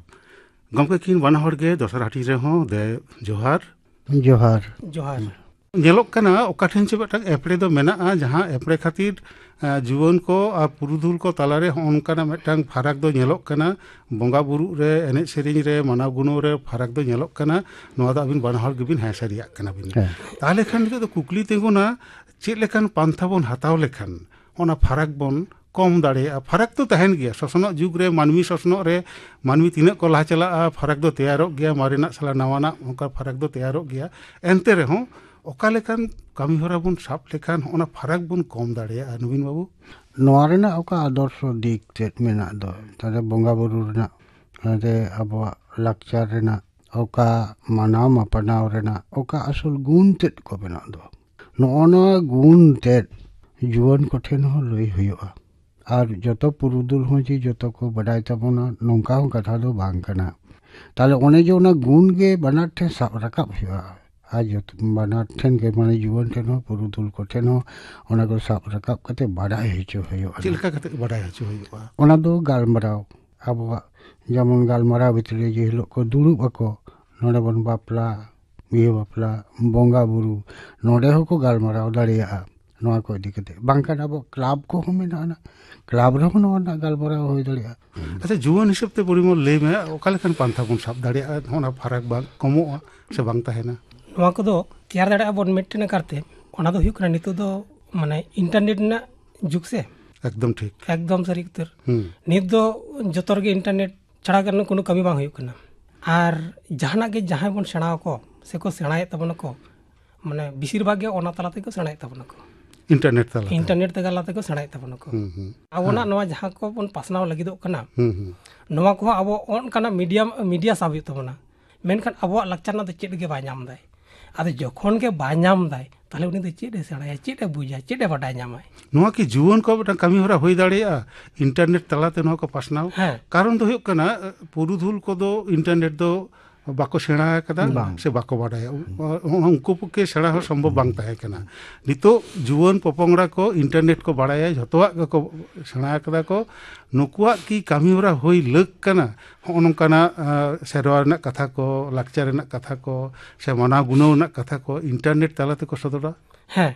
ᱜᱚᱢᱠᱮ ᱠᱤᱱ ᱵᱟᱱᱟ ᱦᱚᱲ ᱜᱮ ᱫᱚᱥᱟᱨ ᱦᱟᱹᱴᱤᱧ ᱨᱮᱦᱚᱸ ᱫᱮ ᱡᱚᱦᱟᱨ᱾ ᱡᱚᱦᱟᱨ᱾ ᱡᱚᱦᱟᱨ᱾ ᱧᱮᱞᱚᱜ ᱠᱟᱱᱟ ᱚᱠᱟ ᱴᱷᱮᱱ ᱪᱚ ᱢᱤᱫᱴᱟᱝ ᱮᱯᱲᱮ ᱫᱚ ᱢᱮᱱᱟᱜᱼᱟ, ᱡᱟᱦᱟᱸ ᱮᱯᱲᱮ ᱠᱷᱟᱹᱛᱤᱨ, ᱮ, ᱡᱩᱣᱟᱹᱱ ᱠᱚ ᱟᱨ ᱯᱩᱨᱩᱫᱷᱩᱞ ᱠᱚ ᱛᱟᱞᱟᱨᱮ ᱦᱚᱸᱜᱼᱚ ᱱᱚᱝᱠᱟᱱᱟᱜ ᱢᱤᱫᱴᱟᱝ ᱯᱷᱟᱨᱟᱠ ᱫᱚ ᱧᱮᱞᱚᱜ ᱠᱟᱱᱟ, ᱵᱚᱸᱜᱟ ᱵᱩᱨᱩᱜ ᱨᱮ, ᱮᱱᱮᱡ ᱥᱮᱨᱮᱧ ᱨᱮ, ᱢᱟᱱᱟᱣ ᱜᱩᱱᱟᱹᱣ ᱨᱮ ᱯᱷᱟᱨᱟᱠ ᱫᱚ ᱧᱮᱞᱚᱜ ᱠᱟᱱᱟ᱾ ᱱᱚᱣᱟ ᱫᱚ ᱟᱹᱵᱤᱱ ᱵᱟᱱᱟ ᱦᱚᱲ ᱜᱮᱵᱤᱱ ᱦᱮᱸ ᱥᱟᱹᱨᱤᱭᱟᱜ ᱠᱟᱱᱟ ᱵᱤᱱ᱾ ᱦᱮᱸ᱾ ᱛᱟᱦᱚᱞᱮ ᱠᱷᱟᱱ ᱱᱤᱛᱚᱜ ᱫᱚ ᱠᱩᱠᱞᱤ ᱛᱤᱸᱜᱩᱱᱟ, ᱪᱮᱫ ᱞᱮᱠᱟᱱ ᱯᱟᱱᱛᱷᱟ ᱵᱚᱱ ᱦᱟᱛᱟᱣ ᱞᱮᱠᱷᱟᱱ ᱚᱱᱟ ᱯᱷᱟᱨᱟᱠ ᱵᱚᱱ ᱠᱚᱢ ᱫᱟᱲᱮᱭᱟᱜᱼᱟ? ᱯᱷᱟᱨᱟᱠ ᱫᱚ ᱛᱟᱦᱮᱱ ᱜᱮᱭᱟ, ᱥᱚᱥᱱᱚᱜ ᱡᱩᱜᱽ ᱨᱮ ᱢᱟᱹᱱᱢᱤ ᱥᱚᱥᱱᱚᱜ ᱨᱮ ᱢᱟᱹᱱᱢᱤ ᱛᱤᱱᱟᱹᱜ ᱠᱚ ᱞᱟᱦᱟ ᱪᱟᱞᱟᱜᱼᱟ, ᱯᱷᱟᱨᱟᱠ ᱫᱚ ᱛᱮᱭᱟᱨᱚᱜ ᱜᱮᱭᱟ, ᱢᱟᱨᱮᱱᱟᱜ ᱥᱟᱞᱟᱜ ᱱᱟᱣᱟᱱᱟᱜ ᱚᱱᱠᱟ ᱯᱷᱟᱨᱟᱠ ᱫᱚ ᱛᱮᱭᱟᱨᱚᱜ ᱜᱮᱭᱟ᱾ ᱮᱱᱛᱮ ᱨᱮᱦᱚᱸ ᱚᱠᱟ ᱞᱮᱠᱟᱱ ᱠᱟᱹᱢᱤ ᱦᱚᱨᱟ ᱵᱚᱱ ᱥᱟᱵ ᱞᱮᱠᱷᱟᱱ ᱚᱱᱟ ᱯᱷᱟᱨᱟᱠ ᱵᱚᱱ ᱠᱚᱢ ᱫᱟᱲᱮᱭᱟᱜᱼᱟ, ᱱᱚᱵᱤᱱ ᱵᱟᱹᱵᱩ? ᱱᱚᱣᱟ ᱨᱮᱱᱟᱜ ᱚᱠᱟ ᱟᱫᱚᱨᱥᱚ ᱫᱤᱠ ᱛᱮᱫ ᱢᱮᱱᱟᱜ ᱫᱚ, ᱛᱟᱦᱞᱮ ᱵᱚᱸᱜᱟ ᱵᱩᱨᱩ ᱨᱮᱱᱟᱜ, ᱛᱟᱦᱞᱮ ᱟᱵᱚᱣᱟᱜ ᱞᱟᱠᱪᱟᱨ ᱨᱮᱱᱟᱜ ᱚᱠᱟ ᱢᱟᱱᱟᱣ ᱢᱟᱯᱟᱱᱟᱣ ᱨᱮᱱᱟᱜ ᱚᱠᱟ ᱟᱥᱚᱞ ᱜᱩᱱ ᱛᱮᱫ ᱠᱚ ᱢᱮᱱᱟᱜ ᱫᱚ, ᱱᱚᱜᱼᱚ ᱱᱚᱣᱟ ᱜᱩᱱ ᱛᱮᱫ ᱡᱩᱣᱟᱹᱱ ᱠᱚᱴᱷᱮᱱ ᱦᱚᱸ ᱞᱟᱹᱭ ᱦᱩᱭᱩᱜᱼᱟ᱾ ᱟᱨ ᱡᱚᱛᱚ ᱯᱩᱨᱩᱫᱷᱩᱞ ᱦᱚᱸ ᱡᱮ ᱡᱚᱛᱚ ᱠᱚ ᱵᱟᱰᱟᱭ ᱛᱟᱵᱚᱱᱟ, ᱱᱚᱝᱠᱟ ᱦᱚᱸ ᱠᱟᱛᱷᱟ ᱫᱚ ᱵᱟᱝ ᱠᱟᱱᱟ᱾ ᱛᱟᱦᱞᱮ ᱚᱱᱮ ᱡᱮ ᱚᱱᱟ ᱜᱩᱱ ᱜᱮ ᱵᱟᱱᱟᱨ ᱴᱷᱮᱱ ᱥᱟᱵ ᱨᱟᱠᱟᱵ ᱦᱩᱭᱩᱜᱼᱟ᱾ ᱟᱨ ᱡᱚᱛᱚ ᱵᱟᱱᱟᱨ ᱴᱷᱮᱱ ᱜᱮ, ᱢᱟᱱᱮ ᱡᱩᱣᱟᱹᱱ ᱴᱷᱮᱱ ᱦᱚᱸ ᱯᱩᱨᱩᱫᱷᱩᱞ ᱠᱚᱴᱷᱮᱱ ᱦᱚᱸ ᱚᱱᱟ ᱠᱚ ᱥᱟᱵ ᱨᱟᱠᱟᱵ ᱠᱟᱛᱮ ᱵᱟᱰᱟᱭ ᱦᱚᱪᱚ ᱦᱩᱭᱩᱜᱼᱟ᱾ ᱪᱮᱫ ᱞᱮᱠᱟ ᱠᱟᱛᱮ ᱵᱟᱰᱟᱭ ᱦᱚᱪᱚ ᱦᱩᱭᱩᱜᱼᱟ? ᱚᱱᱟ ᱫᱚ ᱜᱟᱞᱢᱟᱨᱟᱣ, ᱟᱵᱚᱣᱟᱜ ᱡᱮᱢᱚᱱ ᱜᱟᱞᱢᱟᱨᱟᱣ ᱵᱷᱤᱛᱨᱤ ᱨᱮ ᱡᱮ ᱦᱤᱞᱳᱜ ᱠᱚ ᱫᱩᱲᱩᱵ ᱟᱠᱚ, ᱱᱚᱰᱮ ᱵᱚᱱ ᱵᱟᱯᱞᱟ, ᱵᱤᱦᱟᱹ ᱵᱟᱯᱞᱟ, ᱵᱚᱸᱜᱟ ᱵᱩᱨᱩ, ᱱᱚᱰᱮ ᱦᱚᱸᱠᱚ ᱜᱟᱞᱢᱟᱨᱟᱣ ᱫᱟᱲᱮᱭᱟᱜᱼᱟ ᱱᱚᱣᱟ ᱠᱚ ᱤᱫᱤ ᱠᱟᱛᱮ᱾ ᱵᱟᱝᱠᱷᱟᱱ ᱟᱵᱚ ᱠᱞᱟᱵᱽ ᱠᱚᱦᱚᱸ ᱢᱮᱱᱟᱜᱼᱟ, ᱠᱞᱟᱵᱽ ᱨᱮᱦᱚᱸ ᱱᱚᱣᱟ ᱨᱮᱱᱟᱜ ᱜᱟᱞᱢᱟᱨᱟᱣ ᱦᱩᱭ ᱫᱟᱲᱮᱭᱟᱜᱼᱟ᱾ ᱟᱪᱪᱷᱟ, ᱡᱩᱣᱟᱹᱱ ᱦᱤᱥᱟᱹᱵ ᱛᱮ ᱯᱚᱨᱤᱢᱚᱞ ᱞᱟᱹᱭ ᱢᱮ, ᱚᱠᱟ ᱞᱮᱠᱟᱱ ᱯᱟᱱᱛᱷᱟ ᱵᱚᱱ ᱥᱟᱵ ᱫᱟᱲᱮᱭᱟᱜᱼᱟ, ᱚᱱᱟ ᱯᱷᱟᱨᱟᱠ ᱵᱟᱝ ᱠᱚᱢᱚᱜᱼᱟ ᱥᱮ ᱵᱟᱝ ᱛᱟᱦᱮᱱᱟ? ᱱᱚᱣᱟ ᱠᱚᱫᱚ ᱛᱮᱭᱟᱨ ᱫᱟᱲᱮᱭᱟᱜᱼᱟ ᱵᱚᱱ ᱢᱤᱫᱴᱮᱱ ᱠᱟᱨᱛᱮ᱾ ᱚᱱᱟ ᱫᱚ ᱦᱩᱭᱩᱜ ᱠᱟᱱᱟ ᱱᱤᱛᱚᱜ ᱫᱚ ᱢᱟᱱᱮ ᱤᱱᱴᱟᱨᱱᱮᱴ ᱨᱮᱱᱟᱜ ᱡᱩᱜᱽ ᱥᱮ, ᱮᱠᱫᱚᱢ ᱴᱷᱤᱠ᱾ ᱮᱠᱫᱚᱢ ᱥᱟᱹᱨᱤ ᱩᱛᱟᱹᱨ᱾ ᱦᱩᱸ᱾ ᱱᱤᱛ ᱫᱚ ᱡᱚᱛᱚ ᱨᱮᱜᱮ ᱤᱱᱴᱟᱨᱱᱮᱴ ᱪᱷᱟᱲᱟ ᱠᱟᱱᱟ, ᱠᱳᱱᱳ ᱠᱟᱹᱢᱤ ᱵᱟᱝ ᱦᱩᱭᱩᱜ ᱠᱟᱱᱟ᱾ ᱟᱨ ᱡᱟᱦᱟᱱᱟᱜ ᱜᱮ ᱡᱟᱦᱟᱸᱭ ᱵᱚᱱ ᱥᱮᱬᱟ ᱟᱠᱚ ᱥᱮᱠᱚ ᱥᱮᱬᱟᱭᱮᱫ ᱛᱟᱵᱚᱱᱟᱠᱚ, ᱢᱟᱱᱮ ᱵᱮᱥᱤᱨ ᱵᱷᱟᱜᱽ ᱜᱮ ᱚᱱᱟ ᱛᱟᱞᱟ ᱛᱮᱠᱚ ᱥᱮᱬᱟᱭᱮᱫ ᱛᱟᱵᱚᱱᱟᱠᱚ᱾ ᱤᱱᱴᱟᱨᱱᱮᱴ ᱛᱟᱞᱟᱛᱮ᱾ ᱤᱱᱴᱟᱨᱱᱮᱴ ᱛᱟᱞᱟ ᱛᱮᱠᱚ ᱥᱮᱬᱟᱭᱮᱫ ᱛᱟᱵᱚᱱᱟᱠᱚ᱾ ᱦᱩᱸ, ᱦᱩᱸ᱾ ᱟᱵᱚᱱᱟᱜ ᱦᱮᱸ᱾ ᱱᱚᱣᱟ ᱡᱟᱦᱟᱸ ᱠᱚᱵᱚᱱ ᱯᱟᱥᱱᱟᱣ ᱞᱟᱹᱜᱤᱫᱚᱜ ᱠᱟᱱᱟ, ᱦᱩᱸ, ᱦᱩᱸ᱾ ᱱᱚᱣᱟ ᱠᱚᱦᱚᱸ ᱟᱵᱚ ᱚᱱᱠᱟᱱᱟᱜ ᱢᱤᱰᱤᱭᱟᱢ, ᱢᱤᱰᱤᱭᱟ ᱥᱟᱵ ᱦᱩᱭᱩᱜ ᱛᱟᱵᱚᱱᱟ᱾ ᱢᱮᱱᱠᱷᱟᱱ ᱟᱵᱚᱣᱟᱜ ᱞᱟᱠᱪᱟᱨ ᱨᱮᱱᱟᱜ ᱫᱚ ᱪᱮᱫ ᱜᱮ ᱵᱟᱭ ᱧᱟᱢ ᱫᱟᱭ᱾ ᱟᱫᱚ ᱡᱚᱠᱷᱚᱱ ᱜᱮ ᱵᱟᱭ ᱧᱟᱢ ᱫᱟᱭ, ᱛᱟᱦᱞᱮ ᱩᱱᱤ ᱫᱚ ᱪᱮᱫ ᱮ ᱥᱮᱬᱟᱭᱟ, ᱪᱮᱫ ᱮ ᱵᱩᱡᱟ, ᱪᱮᱫ ᱮ ᱵᱟᱰᱟᱭ ᱧᱟᱢᱟᱭ? ᱱᱚᱣᱟ ᱠᱤ ᱡᱩᱣᱟᱹᱱ ᱠᱚᱣᱟᱜ ᱢᱤᱫᱴᱟᱝ ᱠᱟᱹᱢᱤ ᱦᱚᱨᱟ ᱦᱩᱭ ᱫᱟᱲᱮᱭᱟᱜᱼᱟ ᱤᱱᱴᱟᱨᱱᱮᱴ ᱛᱟᱞᱟᱛᱮ ᱱᱚᱣᱟ ᱠᱚ ᱯᱟᱥᱱᱟᱣ? ᱦᱮᱸ᱾ ᱠᱟᱨᱚᱱ ᱫᱚ ᱦᱩᱭᱩᱜ ᱠᱟᱱᱟ, ᱯᱩᱨᱩᱫᱷᱩᱞ ᱠᱚᱫᱚ ᱤᱱᱴᱟᱨᱱᱮᱴ ᱫᱚ ᱵᱟᱠᱚ ᱥᱮᱬᱟ ᱟᱠᱟᱫᱟ ᱵᱟᱝ᱾ ᱥᱮ ᱵᱟᱠᱚ ᱵᱟᱰᱟᱭᱟ᱾ ᱩ-, ᱩᱱᱠᱩ ᱯᱚᱠᱠᱷᱮ ᱥᱮᱬᱟ ᱦᱚᱸ ᱥᱚᱢᱵᱷᱚᱵ ᱵᱟᱝ ᱛᱟᱦᱮᱸ ᱠᱟᱱᱟ᱾ ᱱᱤᱛᱚᱜ ᱡᱩᱣᱟᱹᱱ ᱯᱚᱯᱚᱝᱲᱟ ᱠᱚ ᱤᱱᱴᱟᱨᱱᱮᱴ ᱠᱚ ᱵᱟᱲᱟᱭᱟ, ᱡᱷᱚᱛᱚᱣᱟᱜ ᱜᱮᱠᱚ ᱥᱮᱬᱟ ᱟᱠᱟᱫᱟ ᱠᱚ᱾ ᱱᱩᱠᱩᱣᱟᱜ ᱠᱤ ᱠᱟᱹᱢᱤ ᱦᱚᱨᱟ ᱦᱩᱭ ᱞᱟᱹᱠ ᱠᱟᱱᱟ ᱦᱚᱸᱜᱼᱚ ᱱᱚᱝᱠᱟᱱᱟᱜ, ᱟ, ᱥᱮᱨᱣᱟ ᱨᱮᱱᱟᱜ ᱠᱟᱛᱷᱟ ᱠᱚ, ᱞᱟᱠᱪᱟᱨ ᱨᱮᱱᱟᱜ ᱠᱟᱛᱷᱟ ᱠᱚ, ᱥᱮ ᱢᱟᱱᱟᱣ ᱜᱩᱱᱟᱹᱣ ᱨᱮᱱᱟᱜ ᱠᱟᱛᱷᱟ ᱠᱚ ᱤᱱᱴᱟᱨᱱᱮᱴ ᱛᱟᱞᱟ ᱛᱮᱠᱚ ᱥᱚᱫᱚᱨᱟ? ᱦᱮᱸ,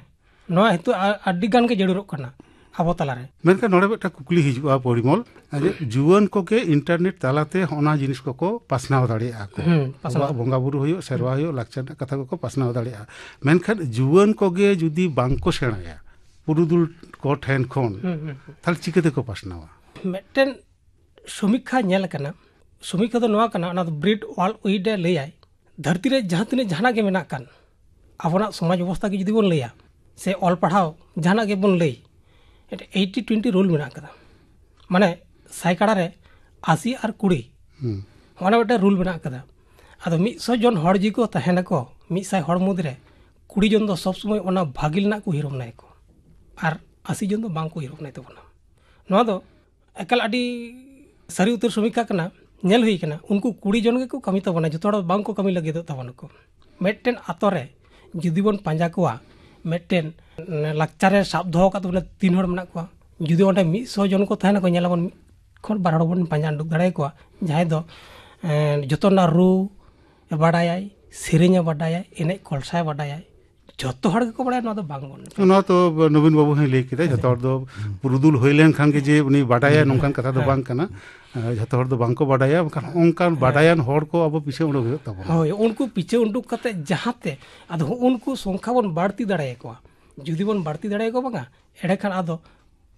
ᱱᱚᱣᱟ ᱱᱤᱛᱚᱜ ᱟ-, ᱟᱹᱰᱤ ᱜᱟᱱ ᱜᱮ ᱡᱟᱹᱨᱩᱲᱚᱜ ᱠᱟᱱᱟ ᱟᱵᱚ ᱛᱟᱞᱟᱨᱮ᱾ ᱢᱮᱱᱠᱷᱟᱱ ᱱᱚᱰᱮ ᱢᱤᱫᱴᱟᱝ ᱠᱩᱠᱞᱤ ᱦᱤᱡᱩᱜᱼᱟ ᱯᱚᱨᱤᱢᱚᱞ, ᱡᱮ ᱡᱩᱣᱟᱹᱱ ᱠᱚᱜᱮ ᱤᱱᱴᱟᱨᱱᱮᱴ ᱛᱟᱞᱟᱛᱮ ᱦᱚᱸᱜᱼᱚ ᱱᱟ ᱡᱤᱱᱤᱥ ᱠᱚᱠᱚ ᱯᱟᱥᱱᱟᱣ ᱫᱟᱲᱮᱭᱟᱜᱼᱟ ᱠᱚ᱾ ᱦᱩᱸ, ᱯᱟᱥᱱᱟᱣ᱾ ᱟᱵᱚᱣᱟᱜ ᱵᱚᱸᱜᱟ ᱵᱩᱨᱩ ᱦᱩᱭᱩᱜ, ᱥᱮᱨᱣᱟ ᱦᱩᱭᱩᱜ, ᱞᱟᱠᱪᱟᱨ ᱨᱮᱱᱟᱜ ᱠᱟᱛᱷᱟ ᱠᱚᱠᱚ ᱯᱟᱥᱱᱟᱣ ᱫᱟᱲᱮᱭᱟᱜᱼᱟ᱾ ᱢᱮᱱᱠᱷᱟᱱ ᱡᱩᱣᱟᱹᱱ ᱠᱚᱜᱮ ᱡᱩᱫᱤ ᱵᱟᱝ ᱠᱚ ᱥᱮᱬᱟᱭᱟ ᱯᱩᱨᱩᱫᱷᱩᱞ ᱠᱚ ᱴᱷᱮᱱ ᱠᱷᱚᱱ, ᱦᱩᱸ, ᱦᱩᱸ, ᱦᱩᱸ᱾ ᱛᱟᱦᱞᱮ ᱪᱤᱠᱟᱹ ᱛᱮᱠᱚ ᱯᱟᱥᱱᱟᱣᱟ? ᱢᱤᱫᱴᱮᱱ ᱥᱚᱢᱤᱠᱠᱷᱟ ᱧᱮᱞ ᱟᱠᱟᱱᱟ᱾ ᱥᱚᱢᱤᱠᱠᱷᱟ ᱫᱚ ᱱᱚᱣᱟ ᱠᱟᱱᱟ, ᱚᱱᱟ ᱫᱚ ᱵᱨᱤᱰ ᱣᱟᱞ ᱩᱭᱤᱰ ᱮ ᱞᱟᱹᱭᱟᱭ, ᱫᱷᱟᱹᱨᱛᱤ ᱨᱮ ᱡᱟᱦᱟᱸ ᱛᱤᱱᱟᱹᱜ ᱡᱟᱦᱟᱱᱟᱜ ᱜᱮ ᱢᱮᱱᱟᱜ ᱠᱟᱱ, ᱟᱵᱚᱱᱟᱜ ᱥᱚᱢᱟᱡᱽ ᱵᱮᱵᱚᱥᱛᱷᱟ ᱜᱮ ᱡᱩᱫᱤ ᱵᱚᱱ ᱞᱟᱹᱭᱟ, ᱥᱮ ᱚᱞ ᱯᱟᱲᱦᱟᱣ ᱡᱟᱦᱟᱱᱟᱜ ᱜᱮᱵᱚᱱ ᱞᱟᱹᱭ, ᱮᱭᱤᱴᱤ ᱴᱩᱭᱮᱱᱴᱤ ᱨᱩᱞ ᱢᱮᱱᱟᱜ ᱟᱠᱟᱫᱟ᱾ ᱢᱟᱱᱮ ᱥᱟᱭᱠᱟᱲᱟ ᱨᱮ ᱟᱥᱤ ᱟᱨ ᱠᱩᱲᱤ, ᱦᱩᱸ᱾ ᱦᱚᱸᱜᱼᱚ ᱱᱟ ᱢᱤᱫᱴᱮᱱ ᱨᱩᱞ ᱢᱮᱱᱟᱜ ᱟᱠᱟᱫᱟ᱾ ᱟᱫᱚ ᱢᱤᱫ ᱥᱚ ᱡᱚᱱ ᱦᱚᱲ ᱡᱩᱫᱤ ᱠᱚ ᱛᱟᱦᱮᱱᱟᱠᱚ, ᱢᱤᱫ ᱥᱟᱭ ᱦᱚᱲ ᱢᱩᱫᱽᱨᱮ ᱠᱩᱲᱤ ᱡᱚᱱ ᱫᱚ ᱥᱚᱵᱽ ᱥᱚᱢᱚᱭ ᱚᱱᱟ ᱵᱷᱟᱜᱮ ᱨᱮᱱᱟᱜ ᱠᱚ ᱩᱭᱦᱟᱹᱨ ᱵᱷᱟᱵᱽᱱᱟᱭᱟᱠᱚ, ᱟᱨ ᱟᱥᱤ ᱡᱚᱱ ᱫᱚ ᱵᱟᱝ ᱠᱚ ᱩᱭᱦᱟᱹᱨ ᱵᱷᱟᱵᱽᱱᱟᱭ ᱛᱟᱵᱚᱱᱟ᱾ ᱱᱚᱣᱟ ᱫᱚ ᱮᱠᱟᱞ ᱟᱹᱰᱤ ᱥᱟᱹᱨᱤ ᱩᱛᱟᱹᱨ ᱥᱚᱢᱤᱠᱠᱷᱟ ᱠᱟᱱᱟ᱾ ᱧᱮᱞ ᱦᱩᱭ ᱠᱟᱱᱟ, ᱩᱱᱠᱩ ᱠᱩᱲᱤ ᱡᱚᱱ ᱜᱮᱠᱚ ᱠᱟᱹᱢᱤ ᱛᱟᱵᱚᱱᱟ, ᱡᱚᱛᱚ ᱦᱚᱲ ᱵᱟᱝ ᱠᱚ ᱠᱟᱹᱢᱤ ᱞᱟᱹᱜᱤᱫᱚᱜ ᱛᱟᱵᱚᱱᱟᱠᱚ᱾ ᱢᱤᱫᱴᱮᱱ ᱟᱛᱳ ᱨᱮ ᱡᱩᱫᱤ ᱵᱚᱱ ᱯᱟᱸᱡᱟ ᱠᱚᱣᱟ, ᱢᱤᱫᱴᱮᱱ ᱞᱟᱠᱪᱟᱨ ᱨᱮ ᱥᱟᱵ ᱫᱚᱦᱚ ᱟᱠᱟᱫ ᱛᱟᱵᱚᱱᱟ ᱛᱤᱱ ᱦᱚᱲ ᱢᱮᱱᱟᱜ ᱠᱚᱣᱟ, ᱡᱩᱫᱤ ᱚᱸᱰᱮ ᱢᱤᱫ ᱥᱚ ᱡᱚᱱ ᱠᱚ ᱛᱟᱦᱮᱱᱟᱠᱚ, ᱧᱮᱞᱟᱵᱚᱱ ᱢᱤᱫ ᱠᱷᱚᱱ ᱵᱟᱨ ᱦᱚᱲ ᱵᱚᱱ ᱯᱟᱸᱡᱟ ᱩᱰᱩᱠ ᱫᱟᱲᱮᱭᱟᱠᱚᱣᱟ, ᱡᱟᱦᱟᱸᱭ ᱫᱚ, ᱮᱸ, ᱡᱚᱛᱚ ᱨᱮᱱᱟᱜ ᱨᱩ ᱮ ᱵᱟᱰᱟᱭᱟᱭ, ᱥᱮᱨᱮᱧ ᱮ ᱵᱟᱰᱟᱭᱟᱭ, ᱮᱱᱮᱡ ᱠᱚᱞᱥᱟᱭ ᱵᱟᱰᱟᱭᱟᱭ, ᱡᱚᱛᱚ ᱦᱚᱲ ᱜᱮᱠᱚ ᱵᱟᱲᱟᱭᱟ, ᱱᱚᱣᱟ ᱫᱚ ᱵᱟᱝ ᱵᱚᱱ ᱢᱮᱛᱟᱜᱼᱟ᱾ ᱱᱚᱣᱟ ᱛᱚ ᱱᱚᱵᱤᱱ ᱵᱟᱹᱵᱩ ᱦᱚᱸᱭ ᱞᱟᱹᱭ ᱠᱮᱫᱟ, ᱡᱚᱛᱚ ᱦᱚᱲ ᱫᱚ ᱯᱩᱨᱩᱫᱷᱩᱞ ᱦᱩᱭ ᱞᱮᱱᱠᱷᱟᱱ ᱜᱮ ᱡᱮ ᱩᱱᱤ ᱵᱟᱰᱟᱭᱟ, ᱦᱮᱸ᱾ ᱱᱚᱝᱠᱟᱱ ᱠᱟᱛᱷᱟ ᱫᱚ ᱦᱮᱸ᱾ ᱵᱟᱝ ᱠᱟᱱᱟ᱾ ᱮᱸ, ᱡᱷᱚᱛᱚ ᱦᱚᱲ ᱫᱚ ᱵᱟᱝ ᱠᱚ ᱵᱟᱰᱟᱭᱟ, ᱢᱮᱱᱠᱷᱟᱱ ᱚᱱᱠᱟᱱ ᱦᱮᱸ᱾ ᱵᱟᱰᱟᱭᱟᱱ ᱦᱚᱲ ᱠᱚ ᱟᱵᱚ ᱯᱤᱪᱷᱟᱹ ᱩᱰᱩᱠ ᱦᱩᱭᱩᱜ ᱛᱟᱵᱚᱱᱟ᱾ ᱦᱳᱭ, ᱩᱱᱠᱩ ᱯᱤᱪᱷᱟᱹ ᱩᱰᱩᱠ ᱠᱟᱛᱮ ᱡᱟᱦᱟᱸᱛᱮ ᱟᱫᱚ ᱩᱱᱠᱩ ᱥᱚᱝᱠᱷᱟ ᱵᱚᱱ ᱵᱟᱹᱲᱛᱤ ᱫᱟᱲᱮᱭᱟᱠᱚᱣᱟ᱾ ᱡᱩᱫᱤ ᱵᱚᱱ ᱵᱟᱹᱲᱛᱤ ᱫᱟᱲᱮᱭᱟᱠᱚᱣᱟ ᱵᱟᱝᱟ, ᱮᱸᱰᱮᱠᱷᱟᱱ ᱟᱫᱚ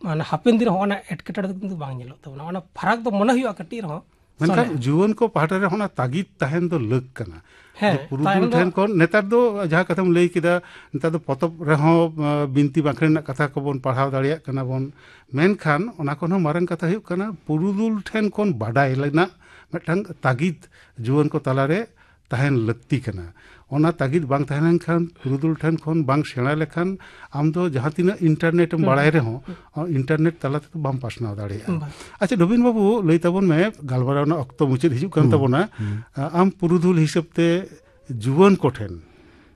ᱢᱟᱱᱮ ᱦᱟᱯᱮᱱ ᱫᱤᱱ ᱨᱮ ᱦᱚᱸ ᱚᱱᱟ ᱮᱴᱠᱮᱴᱚᱬᱮ ᱫᱚ ᱠᱤᱱᱛᱩ ᱵᱟᱝ ᱧᱮᱞᱚᱜ ᱛᱟᱵᱚᱱᱟ᱾ ᱚᱱᱟ ᱯᱷᱟᱨᱟᱠ ᱫᱚ ᱢᱚᱱᱮ ᱦᱩᱭᱩᱜᱼᱟ ᱠᱟᱹᱴᱤᱡ ᱨᱮᱦᱚᱸ᱾ ᱢᱮᱱᱠᱷᱟᱱ ᱥᱟᱞᱟᱜ᱾ ᱡᱩᱣᱟᱹᱱ ᱠᱚ ᱯᱟᱦᱴᱟ ᱨᱮ ᱚᱱᱟ ᱛᱟᱹᱜᱤᱫ ᱛᱟᱦᱮᱱ ᱫᱚ ᱞᱟᱹᱠ ᱠᱟᱱᱟ᱾ ᱦᱮᱸ, ᱡᱮ ᱯᱩᱨᱩᱫᱷᱩᱞ ᱛᱟᱦᱮᱱ ᱫᱚ ᱴᱷᱮᱱ ᱠᱷᱚᱱ, ᱱᱮᱛᱟᱨ ᱫᱚ ᱡᱟᱦᱟᱸ ᱠᱟᱛᱷᱟᱢ ᱞᱟᱹᱭ ᱠᱮᱫᱟ, ᱱᱮᱛᱟᱨ ᱫᱚ ᱯᱚᱛᱚᱵ ᱨᱮᱦᱚᱸ, ᱟᱸ, ᱵᱤᱱᱛᱤ ᱵᱟᱸᱠᱷᱮᱲ ᱨᱮᱱᱟᱜ ᱠᱟᱛᱷᱟ ᱠᱚᱵᱚᱱ ᱯᱟᱲᱦᱟᱣ ᱫᱟᱲᱮᱭᱟᱜ ᱠᱟᱱᱟ ᱵᱚᱱ᱾ ᱢᱮᱱᱠᱷᱟᱱ ᱚᱱᱟ ᱠᱷᱚᱱ ᱦᱚᱸ ᱢᱟᱨᱟᱝ ᱠᱟᱛᱷᱟ ᱦᱩᱭᱩᱜ ᱠᱟᱱᱟ, ᱯᱩᱨᱩᱫᱷᱩᱞ ᱴᱷᱮᱱ ᱠᱷᱚᱱ ᱵᱟᱰᱟᱭ ᱨᱮᱱᱟᱜ ᱢᱤᱫᱴᱟᱝ ᱛᱟᱹᱜᱤᱫ ᱡᱩᱣᱟᱹᱱ ᱠᱚ ᱛᱟᱞᱟᱨᱮ ᱛᱟᱦᱮᱱ ᱞᱟᱹᱠᱛᱤ ᱠᱟᱱᱟ᱾ ᱚᱱᱟ ᱛᱟᱹᱜᱤᱫ ᱵᱟᱝ ᱛᱟᱦᱮᱸ ᱞᱮᱱᱠᱷᱟᱱ, ᱯᱩᱨᱩᱫᱷᱩᱞ ᱴᱷᱮᱱ ᱠᱷᱚᱱ ᱵᱟᱝ ᱥᱮᱬᱟ ᱞᱮᱠᱷᱟᱱ, ᱟᱢ ᱫᱚ ᱡᱟᱦᱟᱸ ᱛᱤᱱᱟᱹᱜ ᱤᱱᱴᱟᱨᱱᱮᱴ ᱮᱢ ᱦᱩᱸ᱾ ᱵᱟᱲᱟᱭ ᱨᱮᱦᱚᱸ, ᱤᱱᱴᱟᱨᱱᱮᱴ ᱛᱟᱞᱟ ᱛᱮᱫᱚ ᱵᱟᱢ ᱯᱟᱥᱱᱟᱣ ᱫᱟᱲᱮᱭᱟᱜᱼᱟ᱾ ᱵᱟᱝ᱾ ᱟᱪᱪᱷᱟ, ᱱᱚᱵᱤᱱ ᱵᱟᱹᱵᱩ, ᱞᱟᱹᱭ ᱛᱟᱵᱚᱱ ᱢᱮ, ᱜᱟᱞᱢᱟᱨᱟᱣ ᱨᱮᱱᱟᱜ ᱚᱠᱛᱚ ᱢᱩᱪᱟᱹᱫ ᱦᱤᱡᱩᱜ ᱠᱟᱱ ᱦᱩᱸ, ᱛᱟᱵᱚᱱᱟ᱾ ᱦᱩᱸ᱾ ᱟ-, ᱟᱢ ᱯᱩᱨᱩᱫᱷᱩᱞ ᱦᱤᱥᱟᱹᱵ ᱛᱮ ᱡᱩᱣᱟᱹᱱ ᱠᱚᱴᱷᱮᱱ